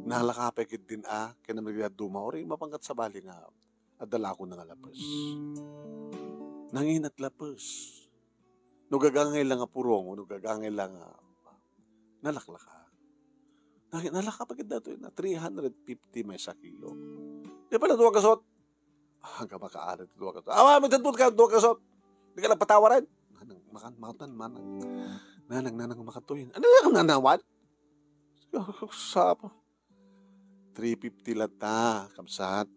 Nalaka pay ket din, ah, kaya naman kaya duma, ori, mapangkat sabali nga, adda la ako nga lapes. Nanginat lapes. No gagangay lang nga purong, no gagangay lang nga nalaklaka. Naki-, nalaka pa gid datoy na three hundred fifty maysa kilo. Di pala dua kasot. Ah, hanggang makaalat dua kasot. Awa, may dadpot ka, dua kasot. Di ka lang patawaren. Nanang, makan, makan, manang. Nanang, nanang, makatuyin. Ano yung nanawan? Sa, three fifty latta, kabsat.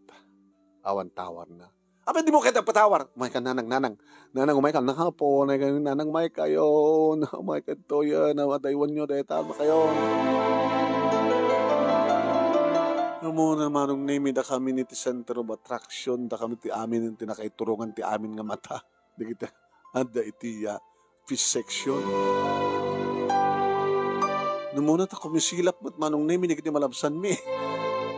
Awan tawar na. Apay, di mo kaya patawar? Umay ka, nanang, nanang. Nanang, umay ka. Nakapo, na kayo, nanang, umay kayo. Na, umay ka to, yan. Na, mataywan nyo, dahil tama kayo. Amo na, Manong Nemi, da kami ni ti center of attraction, da kami ti amin, ti nakaiturungan ti amin nga mata. Di kita, adda iti, ah, fish section. Numuna ta kumisilap met, Manong Nemi, ni kiti malabsan mi.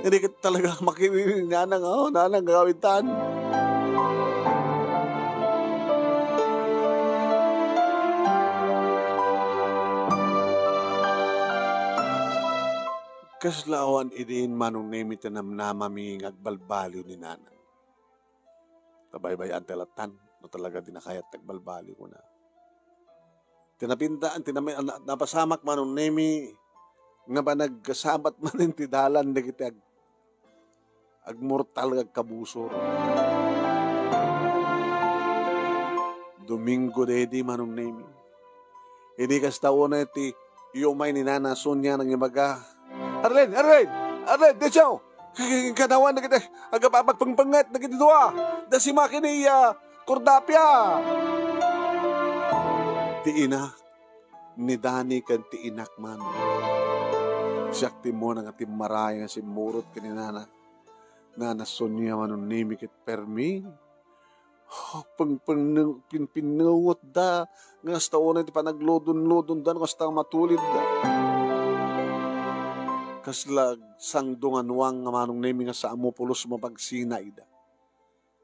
Hindi ka talaga makininanang, oh, nanang gawitan. Kasla awan idin, Manong Nemi, ti namnamami nga agbalbaliw ni nanang. Ta baybay-an ti lattan, no talaga di nakayat ti agbalbaliw, kuna. Ti napinta-, ti nami-, na-, napasamak, Manong Nemi, nga panagsabat manen ti dalan dagiti ag-, agmortal nga agkabusor. Domingo daydi, Manong Nemi. Idi kasta unay ti iyumay ni Nana Sonia nga ibaga, "Arlene! Arlene! Arlene! Dessio! Kanawan dagiti agpapagpengpenget dagiti dua! Dasima ken ni, ah, Cordapia!" Ti ina ni Dani ken ti inak man. Siak ti immuna nga timmaray nga simmurot ken ni Nana. Nana Sonia, Manong Nemi, ket permi. Oh, peng-, peng-, pin-, pinnungotda nga kasta unay ti panagludon-ludonda no kasta nga matulidda. Kasla agsangdo nga nuang nga, Manong Nemi, nga saan mo pulos mapagsina ida.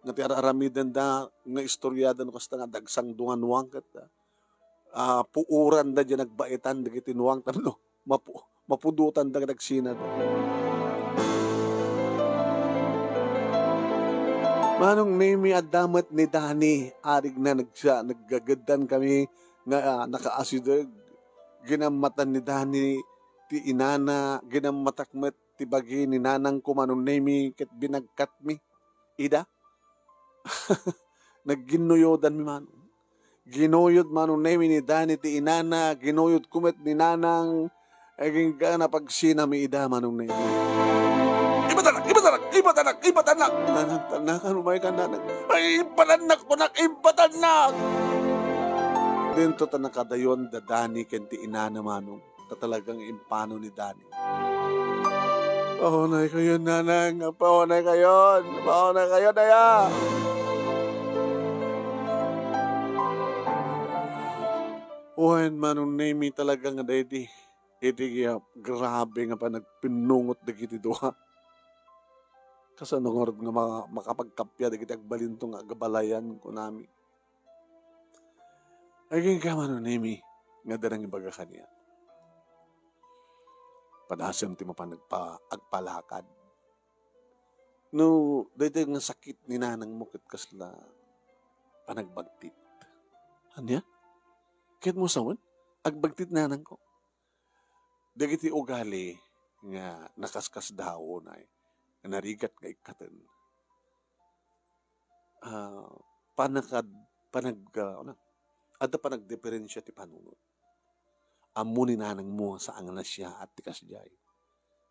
Nga ti ar-aramidenda nga istoriada no kasta nga dagsangdo nga nuang ket, ah, puoranda diay nagbaitan dagiti nuang tapno mapu-, mapudotanda ket agsinada. Manong Nemi, adda met ni Dani, arigna, nagsa-, naggageddan kami nga, ah, nakaasideg. Ginammatan ni Dani ti inana, ginammatak met ti bagi ni nanangko, Manong Nemi, ket binagkatmi ida. Nagginnuyodanmi, Manong. Ginuyod, Manong Nemi, ni Dani ti inana, ginuyodko met ni nanang, agingga napagsinami ida, Manong Nemi. "Ibatanak! Ibatanak! Ibatanak! Ibatanak!" "Nanang, tanakan, umay ka, nanang." "Ay, ibatannak, kunak, ibatannak!" Dinto ta nakadayon da Dani ken ti inana, Manong. Ta talagang impano ni Dani. "Paunay kayon, nanang. Paunay kayon. Paunay kayon, aya." Wen, Manong Nemi, talaga nga daydi, iti, ah, grabe nga panagpinnungot dagiti dua. Kasano ngarud nga ma-, makapagkappia dagiti agbalinto nga agabalayan, kunami. Agingga, Manong Nemi, nga adda nangibaga kaniak. Padasem ti mapan agpa-, agpalakad. No, daytoy nga sakit ni nanangmo ket kasla panagbagtit. Ania? Ket mo sawen, agbagtit nanangko. Dagiti ugali nga nakaskasdaaw unay, nga narigat nga ikkaten. Ah, panakad-, panag-, ah, ano, adda panagdiperensia ti panunot. Ammo ni nanangmo nga saan nga nasiaat ti kasdiay.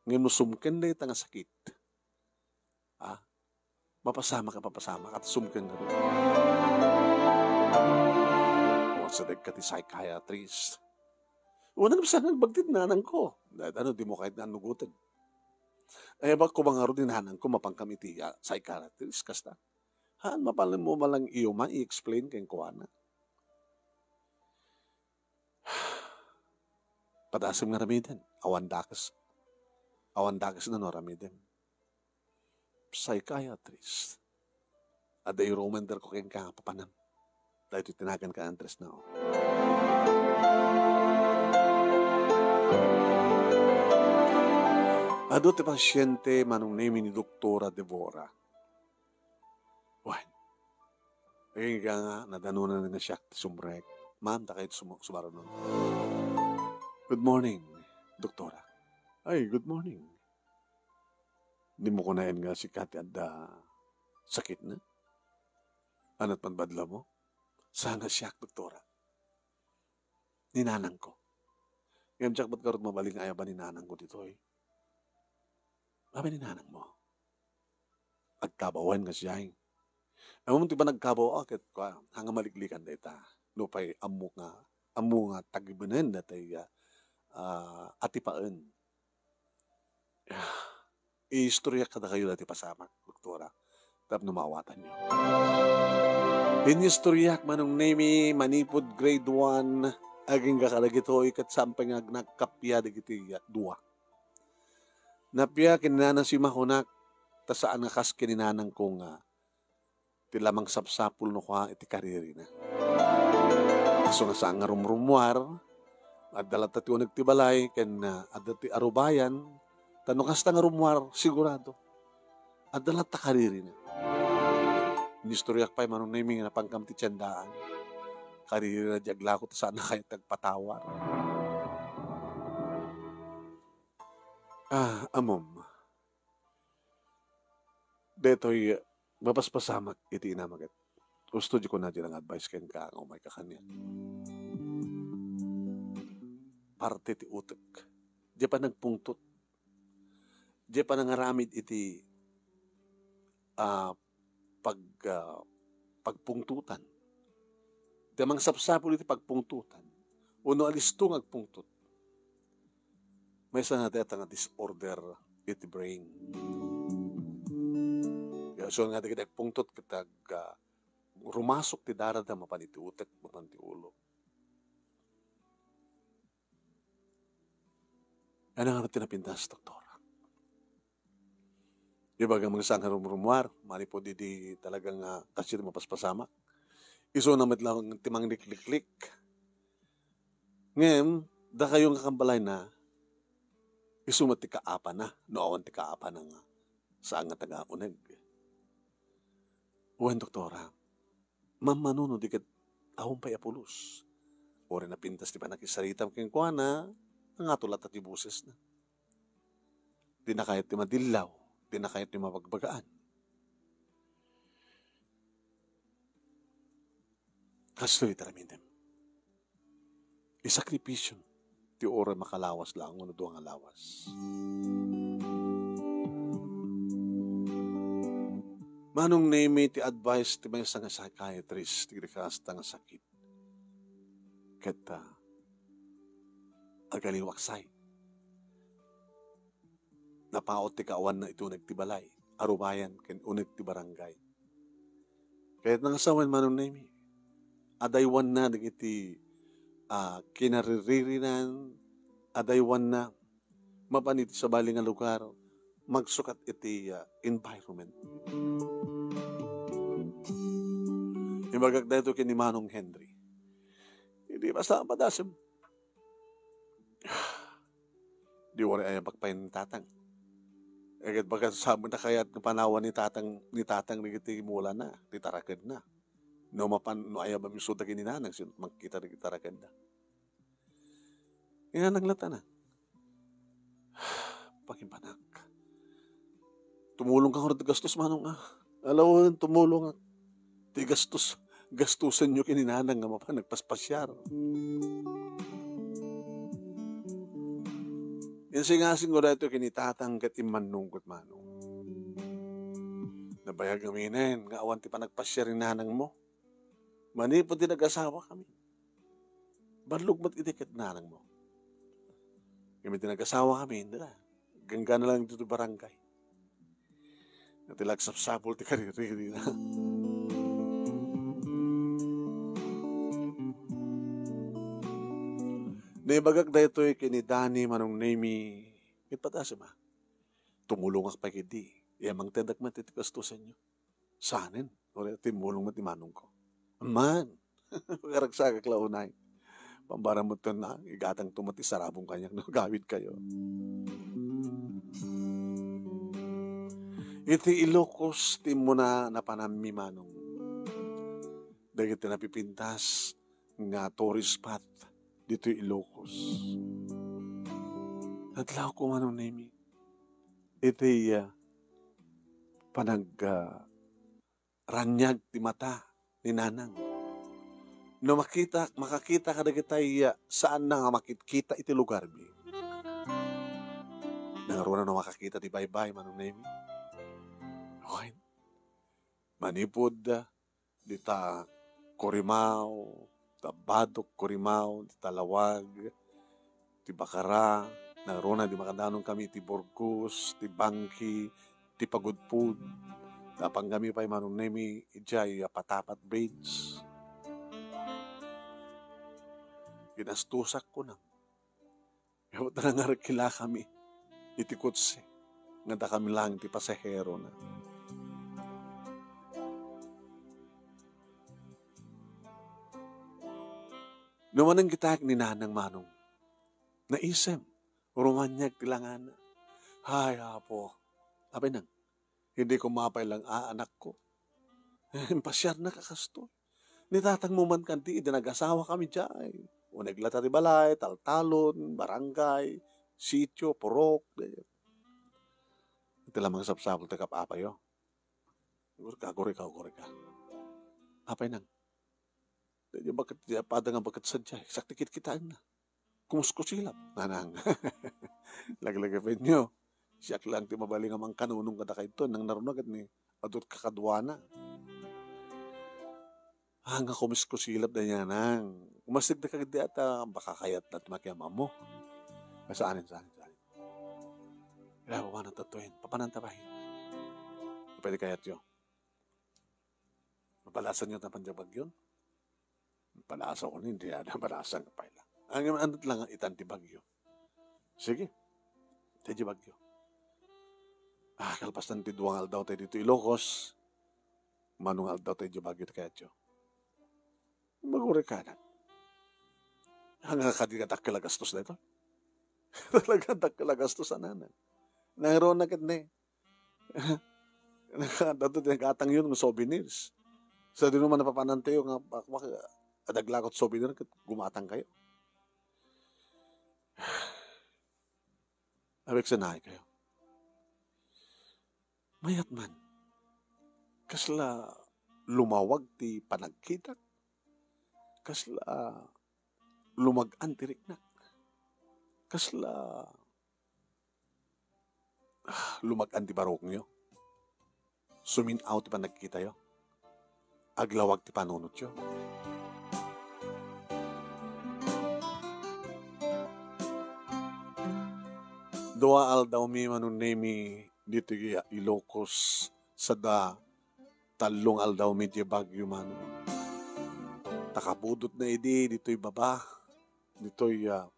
Ngem no sumken dayta nga sakit, ah, mapasamak a mapasamak, at sumken nga. Awan sa dagka ti psychiatrist. Wen, ano sa nga agbagtit nanangko? Dahil ano, di mo kahit nga anugutan. Ay, ba, kung mga ro, di nanangko, mapangkam iti, ah, psychiatrist, kasta. Haan, mapalan mo malang iyo man, i-explain kenkuana. Padasem nga aramiden, awan dakes. Awan dakes na no aramiden. Psychiatrist. Adda irumenderko kenka nga papanam. Daytoy tinagan ka, Andres, na, oh. Adu ti pasiente, Manong Nemi, ni Doktora Deborah. Wen. Agingga nga, nadanonan nga siak ti sumrek. Ma'am, ta kayo sumu-, sumarunon. Good morning, Doktora. Ay, good morning. Di mo kunayan nga sika ti adda sakit na? Anat man badla mo? Saan nga siak, Doktora? Ni nanang ko. Ngem siak, ba't karod mabalin nga ayaban ni nanang ko ditoy? Abi ni nanang mo. Agkabawan nga siya, eh. Ammom ti panagkabaw, ah, ket kua, haan nga maliklikan dayta. Nupay ammo nga, ammo nga tagibenen dayta, ah, ah, atipaen. Iistoryak kadakayo dayta pasamak, Doktora, tapno maawatanyo. Inistoryak, Manong Nemi, manipud grade one, agingga kadagitoy, ket saan pay nga nagkappia dagiti dua. Nappia ken ni Nana Sima kunak, ta saan nga kas ken ni nanang ko nga ti la mangsapsapul no kua iti karirina. Isu nga saan nga rumrummuar, adda latta ti uneg ti balay ken, ah, adda ti arubayan, Ta no kasta nga rummuar, sigurado, adda latta karirina. Inistoryak pay, Manong Nemi, nga napankam ti tiendaan. Karirina di aglako ta saan a kayat ti agpatawar. Ah, ammom. Daytoy, mapaspasamak iti inam a ket. Husto di kunana nga advice kenka nga umayka kaniak. Parte ti utek. Di pay nagpungtot. Di pay nangaramid iti, ah, pag-, ah, pagpungtotan. Ti mangsapsapul iti pagpungtotan, wenno alisto nga agpungtot, maysa nga dayta nga disorder iti brain. Kaya so nga dagiti agpungtot ket ag-, ah, rumasok ti darada mapan iti utek, mapan ti ulo. Ania ngarud ti napintas, doktora? Ibagam nga saan nga rumrumuar, manipud idi talaga nga kasdiay ti mapaspasamak. Isuna met laeng ti manglikliklik. Ngem, dakayo nga kambalayna, isu met ti kaapana, no awan ti kaapana nga saan nga taga-uneg. Wen, doktora, mamano no di ket awan pay a pulos. Uray napintas ti pannakisaritam kenkuana, nangato latta ti bosesna. Dina kayat ti madillaw, dina kayat ti mabagbagaan. Kastoy ti aramidem. Isakripisyo ti uray makalawas laeng wenno dua nga lawas. Manong Nemi, ti advice ti maysa nga psychiatrist ti kasta nga sakit. Ket, ah, agaliwaksay. Napaut ti kaawanna iti uneg ti balay, arubayan ken uneg ti barangay. Kayatna nga sawen, Manong Nemi, adaywanna dagiti, ah, kinariririnan, adaywanna mapan iti sabali nga lugar, magsukat iti, ah, environment. Ibagak daytoy ken ni Manong Henry. Idi basta padasem. Di uray ayabak pay ni Tatang. Ket baga sa met a kayat nga panawan ni Tatang, ni Tatang dagiti mulana, ti tarakedna. No mapan, no ayabam isu dagiti nanang, sino makita dagiti tarakedda? Inanang latta na. Pakimbanak. Tumulongka ngarud ti gastos, Manong, a. Alawen, tumulongak. Ti gastos, gastosenyo ken ni Nanang nga mapan nagpaspasiar. Insingasingko daytoy ken ni Tatang ket immannungko, Manong. Nabayag aminen nga awan ti panagpasiar ni Nanangmo. Manipud ti nagasawa kami. Ballog met idi ket nanangmo. Ngem idi nagasawa kami, hindi na. Ganggan na lang ditoy barangay. Nga ti lagsapsapul ti kariririna. Naibagak daytoy ken ni Dani, Manong Nemi, ket padasem a. Tumulongak pay ketdi. Iya mangtedak met iti gastosenyo. Sanen, uray timmulong met ni manongko. Amman, makaragsakak la unay. Pambaramutton na, igatangto met ti sarabong kaniak no agawidkayo. Iti Ilocos, ti immuna napananmi, Manong. Dagiti napipintas nga tourist spot ditoy Ilocos. Nadlawko, Manong Nemi. Iti, ah, panag, ah, raniag ti mata ni Nanang. No makita, makakita kadagitay, ah, saanna nga makitkita iti lugarmi. Nangruna no makakita ti baybay, Manong Nemi. Wen, manipud, ah, dita Corimao, ta Badoc, Corimao, dita Laoag, ti Bacara, nangruna idi makadanon kami ti Burgos, ti Bangki, ti Pagudpud. Napan kami pay, Manong Nemi, idiay Patapat Bridge. Ginastosak ko na. Gapu ta nangarkila kami iti kotse nga dakami lang ti pasaherona. No manang kitaek ni Nanang, Manong, naisem, rumaniag ti langana. Ay, Apo. Apay nang, idi ko mapay lang a anakko. Impasiarnak a kastoy. Ni tatangmo man kadi, idi nag-asawa kami diay. Uneg la ta ti balay, taltalon, barangay, sitio, purok, ganyan. Iti lamang sapsapul ti kap-apayo. Agurika, agurika, agurika. Apay nang, daydi baket, di apada nga baket sadiay, sakti kitkitaenna. Kumuskusilap, nanang. Laglagapenyo. Siak lang ti mabalin nga mangkanunong kadakayo, nang naruna ket ni adut kakaduana. Ah, nga kumuskusilap da niya, nang. Umasig da kagid di ata, baka kayat na ti makiamam mo. Ah, saanen, saanen, saanen. Kaya, papanan ta to, eh. Papanan ta, bay. Pwede kayat yo. Mapalasan yo naman diay bagyo? Palasaw ko ni, di ada palasan ka pay lang. Ang ano lang itan ti bagyo. Sige. Daydi bagyo. Ah, kalpasan ti dua nga aldaw tayo dito Ilocos. Mano nga aldaw tayo bagyo ti kayatyo. Magurikanan. Hanggang kadi nga dakkel a gastos na ito. Talaga dakkel a gastos, ananan. Nangro na ket ne. Nagkadato ti nagkatang yun, nga souvenirs. Sa di naman napapanan tayo nga, bak-, bak-, adag lakot souvenir, ket gumatang kayo. Abek sanay kayo. Mayat man. Kasla lumawag ti panagkitak. Kasla lumag-an ti riknak. Kasla, ah, lumag-an ti barukyo. Sumin-aw ti panagkitayo. Aglawag ti panunotyo. Dua aldawmi, Manong Nemi, ditoy Ilocos, sada tallo nga aldawmi diay bagyo, Manong. Ta kabudotna idi ditoy baba, ditoy, ah,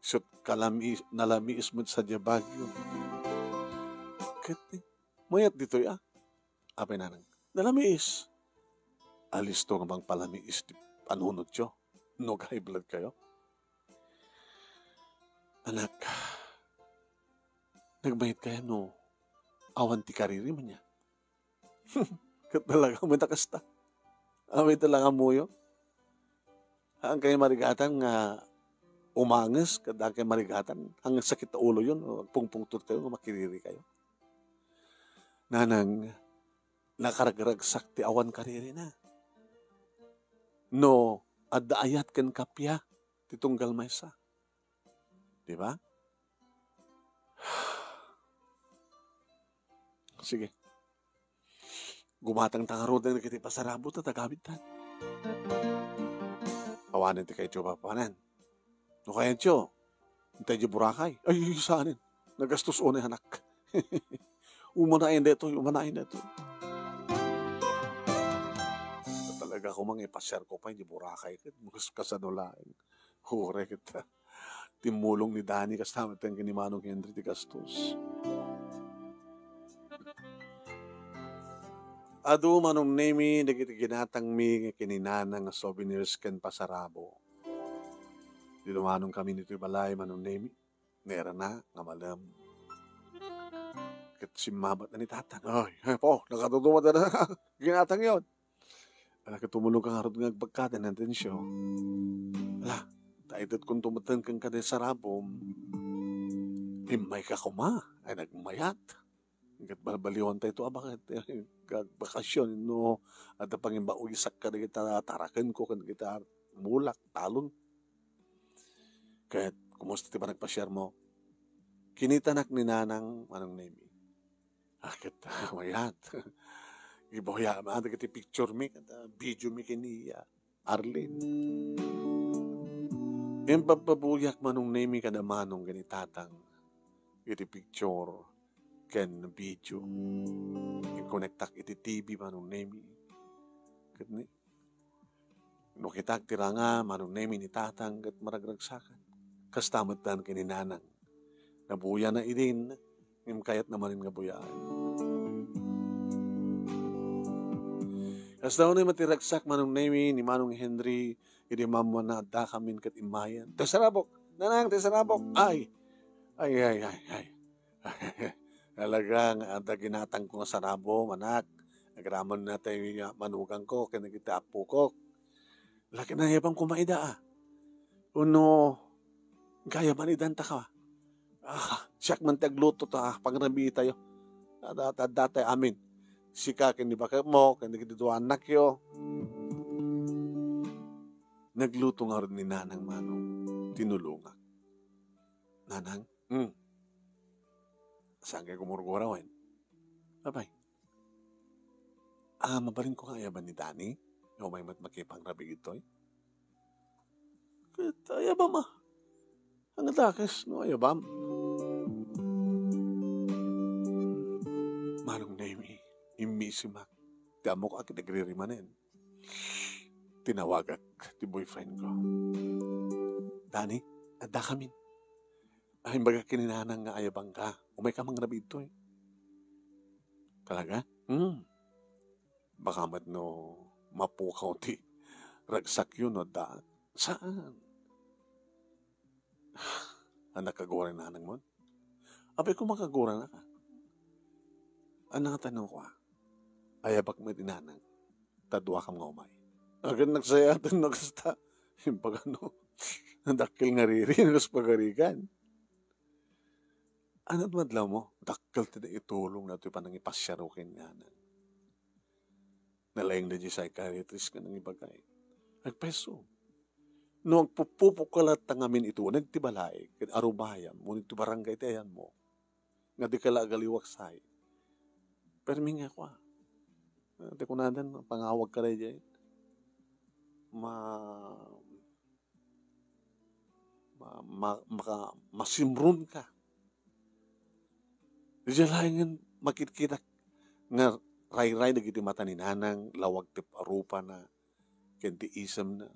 sut kalami-, nalamiis met sadiay bagyo. Ket, mayat ditoy, ah. Apay nanang, nalamiis. Alisto nga mangpalamiis ti panunotyo no high blood kayo. Anak, nagmayat kayo no awan ti kariri man niya. Ket talaga, may ta kasta. Amin talaga muyo. Ang kay marigatan nga umanges, kada kay marigatan, ang sakit ta ulo yun, pungpungtot kayo, nga makiriri kayo. Nanang, nakaragragsak ti awan kariri na. No, adda ayat ken kappia ti tunggal maysa. Di ba? Sige. Gumatang ta ngaruden dagiti pasarabo ta tagamidtan. Awanen ti kayatyo papanan. No kayatyo, intay di Boracay. Ay, saanen. Nagastos unay anak. Umanayen daytoy, umanayen daytoy. Talaga, kung mangipasiar ko pa, di Boracay ket, mas kasano laeng. Hure ket, timmulong ni Dani, kasta met ken ni Manong Henry ti gastos. Adu, Manong Nemi, dagiti ginatangmi nga ken ni Nanang nga souvenirs ken pasarabo. Didumanon kami ditoy balay, Manong Nemi. Nairana nga malem. Ket simmabat na ni Tatang. Ay, ay, po, nakaduduma na ginatang yon. Ala, ket tumulong ka ngarud nga agbagka ti intensyon. Ala, ta itet kun tumeten ken kada sarabom. Immay ka kuma, ay nagmayat. Ket balbaliwan tayo to, a, bakit? Kag bakasyon, no, adda pangimbawisak ka dagita taraken ko, ken dagita mulak, talon. Ket, kumusta ti panagpasiar mo? Kinitanak ni Nanang, Manong Nemi. Ah, ket, mayat. Ibawiak man dagiti picture mi, ket, ah, video mi ken ni, ah, Arlene. Impapabuyak, Manong Nemi, kada Manong ken ni Tatang iti picture ken video. Inkonektak iti T V, Manong Nemi. Ket ni, no kitak ti ranga, Manong Nemi, ni Tatang, ket maragragsakan. Kasta met dan ken ni Nanang. Nabuyana idin, ngem kayatna manen nga buyaan. Kasta unay met ti ragsak, Manong Nemi, ni Manong Henry, idi mammuanna adda kamin ket immayen. Tay sarabok! Nanang, tay sarabok! Ay! Ay, ay, ay, ay. Talaga nga adda ginatangko nga sarabom, anak. Agraman na tayo nga manugangko ken dagiti appokok. Laki na yabam koma ida, ah. Uno, gayaban idanta ka. Ah, siak man ti agluto ta pangrabii tayo. Adda, adda tayo amin. Sika ken ni baketmo, ken dagiti dua annakyo. Nagluto ngarud ni Nanang Manong, tinulongak. Nanang, hmm. Saan kay gumurgura, wen? Apay. Ah, mabalinko nga ayaban ni Dani? Nga umay met makipangrabii ditoy? Ket ayabam, ah. Ang dakes, no, ayabam. Manong Nemi, immisimak. Ti ammok a ket agririmanen. Tinawagak ti boyfriend ko. Dani, adda kamin. Ay, imbagak ken ni Nanang nga ayabangka. Umay ka mangrabii ditoy. Talaga? Hmm. Baka met no mapukaw ti ragsakyo no adda. Saan? Anak, kagura ni Nanang mo? Apay ko makagura na ka. Anak, tanong ko, ah. Ayabak met ni Nanang. Ta dua kam nga umay. Akin nagsayatan na kasta. Yung pagano, nadakkel nga riri, nas pagarigan. Anat madlaw mo, dakkel ti itulong na ito'y panangipasiaro ken ni Nanang. Nalaing na di psychiatrist nga nangibagay. Agpeso. No agpupupok ka latta ngamin ito, nagti balay, ket arubayam, ngunit ti barangay ti ayan mo. Nga di ka la agaliwaksay. Permi nga kwa. Ah, ti kunadan, pangawag ka daydiay. Ma-, ma-, ma-, maka-, masimron ka. Diay laengen makitkitak nga rayray dagiti mata ni Nanang, lawag ti arupana, ken ti isemna.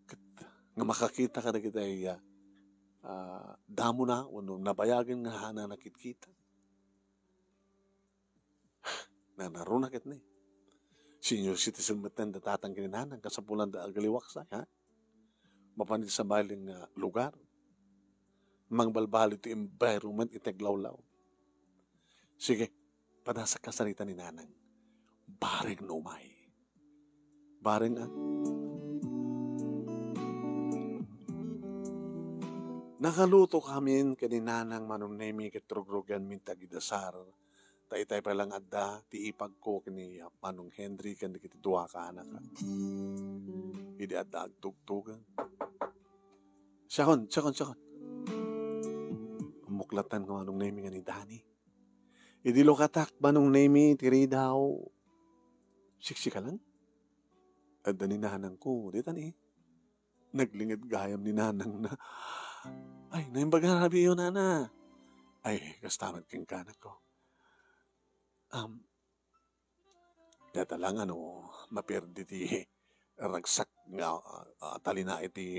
Ket nga makakita ka dagiti, ah, ah, damona wenno nabayagen nga haanna nakitkita. Nanaruna ketdi. Senior citizen met da tatang ken ni Nanang, kasapulan da agaliwaksay, ha? Mapan iti sabali nga lugar. Mangbalbaliw ti environment iti aglawlaw. Sige, padasak ka sarita ni Nanang. Bareng no umay. Bareng, ah. Nakaluto kamin ken ni Nanang Manong Nemi ket rugrugianmin ti agidasar. Ta itay pay lang adda ti ipagko ken ni Manong Henry ken dagiti dua ka anak. Idi adda agtugtugan. Siakon, siakon, siakon. Ammuklat latta nga Manong Nemi nga ni Dani. Idi lukatak, Manong Nemi, ti ridaw. Siksika lang? Adda ni Nanang ko, ditan eh. Naglinged gayam ni Nanang na, "Ay, naimbag nga rabiyo, Nana." Ay, kasta met kenka, anak ko. Um, data lang, ano, maperdi ti ragsak nga, ah, ah, talina iti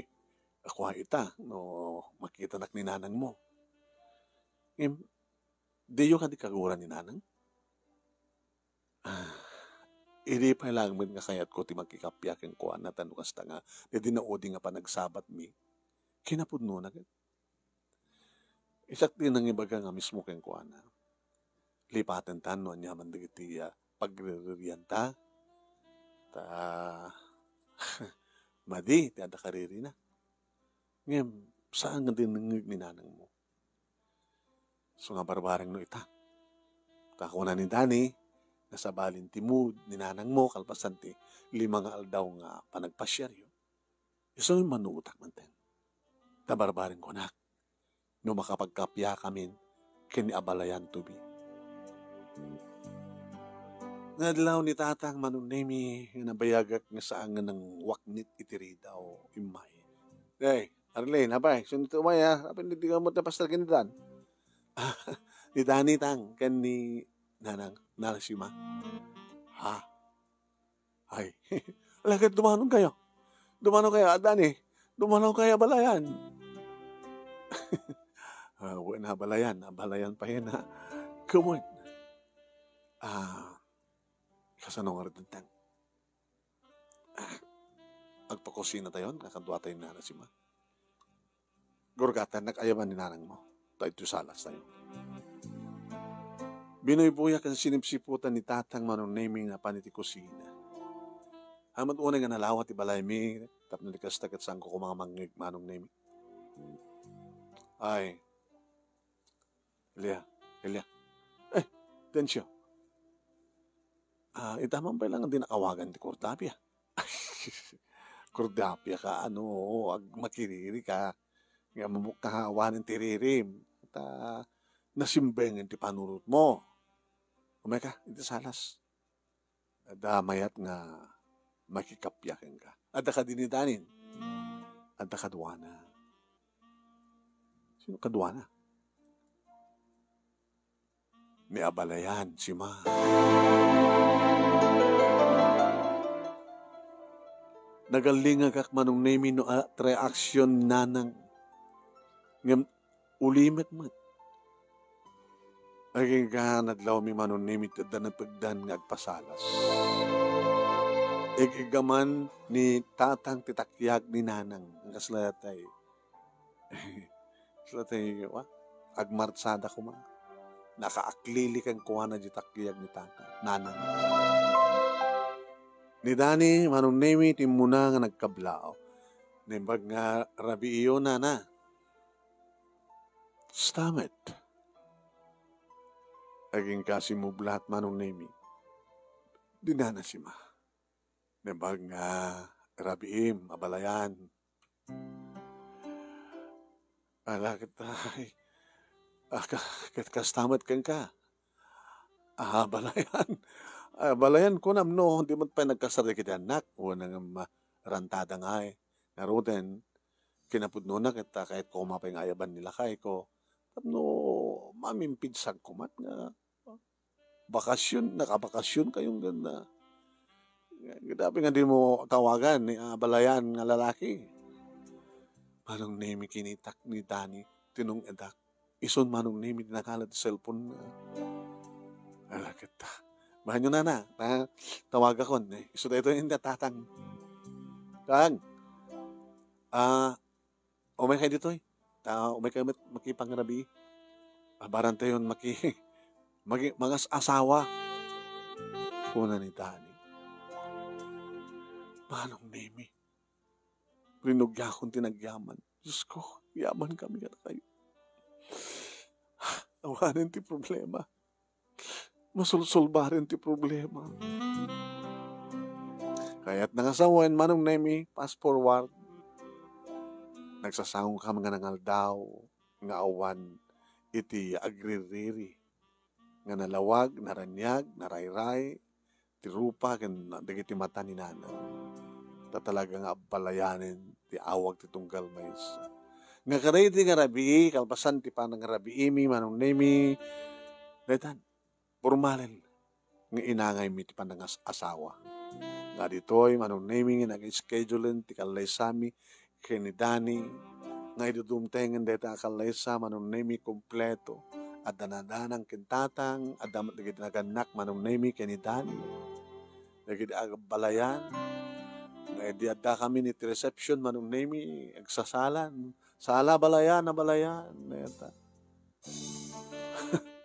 kua ita, no makitanak ni Nanang mo. Ngem, diyo kadi kagura ni Nanang? Ah, idi pay laeng met nga kayatko ti makikappia kenkuana, ta no kasta nga, daydi naudi nga panagsabatmi, kinapudnona ket. Isak ti nangibaga nga mismo kenkuana. Lipatenta no aniaman dagiti, ah, pagriririanta. Ta, madi ti adda karirina. Ngem, saan nga dinengngeg ni Nanang mo? So nga barbareng no ita. Ta kuna ni Dani, nga sabalin ti mood ni Nanang mo kalpasan ti lima nga aldaw nga panagpasiaryo. Isu nga manuotak manten. Ta barbareng kunak, no makapagkappia kamin ken ni abalayan to be. Nadlaw ni Tatang Manong Nemi nga nabayagak nga saan nga nangwaknit iti ridaw, immay. Hey, Arlene, apay, sino ti umay, ah? Apay, hindi ka mo tapos na ginitan? Ni Dani, Tang, ken ni Nanang, Nanang Sima. Ha? Ay, alagad dumanon kayo. Dumanon kayo, a Dani. Dumanon kayo, abalayan. Ah, wen, abalayan. Abalayan pa yun, ha? Come on. Ah, kasano nga rin, Tang? Ah, agpakusina tayo, kakadua tayo ni Nanang Sima. Gurgatan, nakayaban ni Nanang mo. Tayo ito salas tayo. Binuybuyak ken sinipsiputan ni Tatang Manong Nemi nga napan iti kusina. Amat unay nga nalawa ti balaymi, tapno di kasta ket saanko koma nga mangngeg, Manong Nemi. Ay, Elia, Elia. Eh, Dencio. Ah, ita man pay lang di nakawagan ti Cordapia. Cordapia ka, ano, ag-, makiriri ka. Nga mabukta nga awanen ti ririm. Ta, nasimbengen ti panunotmo. Umay ka, iti salas. Adda mayat nga makikappia kenka. Adda kadi ni Danin? Adda kaduana. Sino kaduana? Ni abalayan, sima. Nagallingagak, Manong Nemi, no, ah, reaksyon ni Nanang. Ngem ulimek met. Agingga nadlawmi, Manong Nemi, ti adda napegdan nga agpasalas. Ig-iggaman ni Tatang ti takyag ni Nanang. Ang kasla tay. Kasla tay, wa? Agmartsada koma. Nakaaklili kenkuana di takyag ni Tatang. Nanang. Ni Dani, Manong Nemi, timmuna nga nagkablaaw. Naimbag nga rabii, Nana. Stammet. Agingga simublat, Manong Nemi. Dinana sima. Naimbag nga rabiim, abalayan. Ala, ket, ay, ah, ka-, ket kasta met kenka. Ah, abalayan. Ah, abalayan, kunam no, di met pay nagkasar dagiti annak, wen nga ma-, rantada nga ay. Ngaruden, kinapudnona ket, ah, kayatko koma pay nga ayaban ni lakayko. Tapno mamimpidsagko met nga bakasyon, nakabakasyon kayo nga na. Nga, nga dapat nga di mo tawagan ni abalayan nga lalaki. Manong Nemi, kinitak ni Dani, tinung-edak. Isun Manong Nemi, nangalat ti cellphone na. Ala, ket ta. Bahanyo, Nana, ta, tawagakon, eh. Isu daytoy ni Tatang. Tang. Ah, umay kay ditoy. Ta, umay kay met-, makipangrabii. Abarantayon maki-, magi-, mangas-asawa. Kuna ni Dani. Manong Nemi. Rinugiakon ti nagyaman. Diyos ko, yaman kami kadakayo. Awanen ti problema. Masulsulbaren ti problema. Kayat na nga sawen, Manong Nemi, fast forward. Nagsasango kami nga nangaldaw nga awan iti agririri nga nalawag, naraniag, narayray, ti rupa ken dagiti mata ni Nanang. Ta talaga nga abbalayanen ti awag ti tunggal maysa. Nga kadaydi nga rabii, kalpasan ti panangrabiimi, Manong Nemi, daytan, formalen nga inangaymi ti panangas-asawa. Nga ditoy, Manong Nemi, nga nag-schedulen ti kallaysami ken ni Dani, nga idudumtengen dayta a kallaysa, Manong Nemi, kompleto. Adda ni Nanang ken Tatang, adda met dagiti nagannak, Manong Nemi, ken ni Dani. Dagiti agbalayan, nga idi addakami iti reception, Manong Nemi, agsasalan. Sala, abalayan, abalayan. Dayta.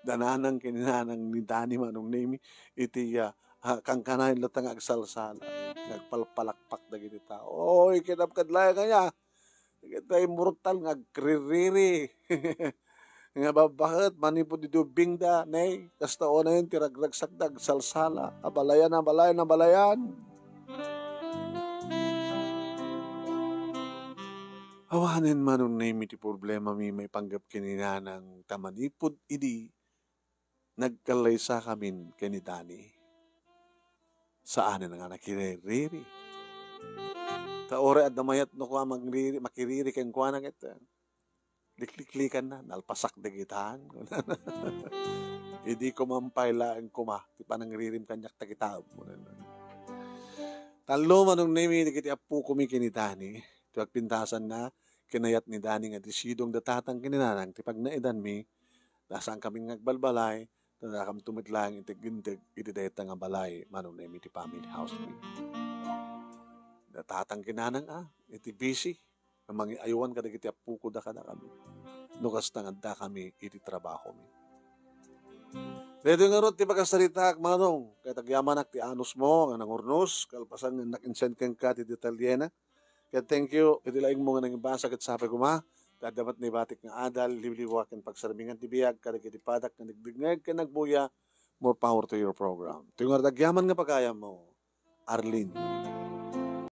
Dananang ken ni Nanang ni Dani, Manong Nemi, iti, ah, ah, kankanayon latta nga agsalsala, nga agpalpalakpak dagiti tao. Oy, kinapkadlayan kanya. Dagiti immortal nga agririri. Nga babbaket, manipud idi ubbingda, nay, kasta unayen ti ragragsakda, agsalsala. Abalayan, abalayan, abalayan. Awanen, Manong Nemi, ti problemami maipanggep ken ni Nanang ta manipud idi nagkallaysakamin ken ni Dani. Saanen nga nakiririri. Ta uray adda mayat no kua mangriri-, makiriri kenkuana ket, eh, likliklikanna, nalpasak dagitan. Idi kumampay laeng koma ti panangririm kaniak ta kitaem. Tallo, Manong Nemi, dagiti appokomi ken ni Dani. Ti agpintasanna, kinayat ni Dani nga desidong da Tatang ken ni Nanang ti pagnaedanmi, ta saankami nga agbalbalay, ta dakami met laeng iti aginteg iti dayta nga balay, Manong Nemi, ti family house mi. Da Tatang ken Nanang, ah, iti busy, nga mangiaywan kadagiti appokoda kadakami. No kasta nga addakami iti trabahomi. Daytoy ngarud ti pakasaritaak, Manong, ket agyamanak ti anusmo nga nangurnos, kalpasan nga nakinsen kenka ti detalyena. Ket thank you iti laingmo nga nangibasa ket sapay koma, ta adda met naibatik nga adal, liwliwa ken pagsarmingan ti biag kadagiti padak nga nagdengngeg ken nagbuya. More power to your program. Ti ngarud agyaman nga pagayammo, Arlene.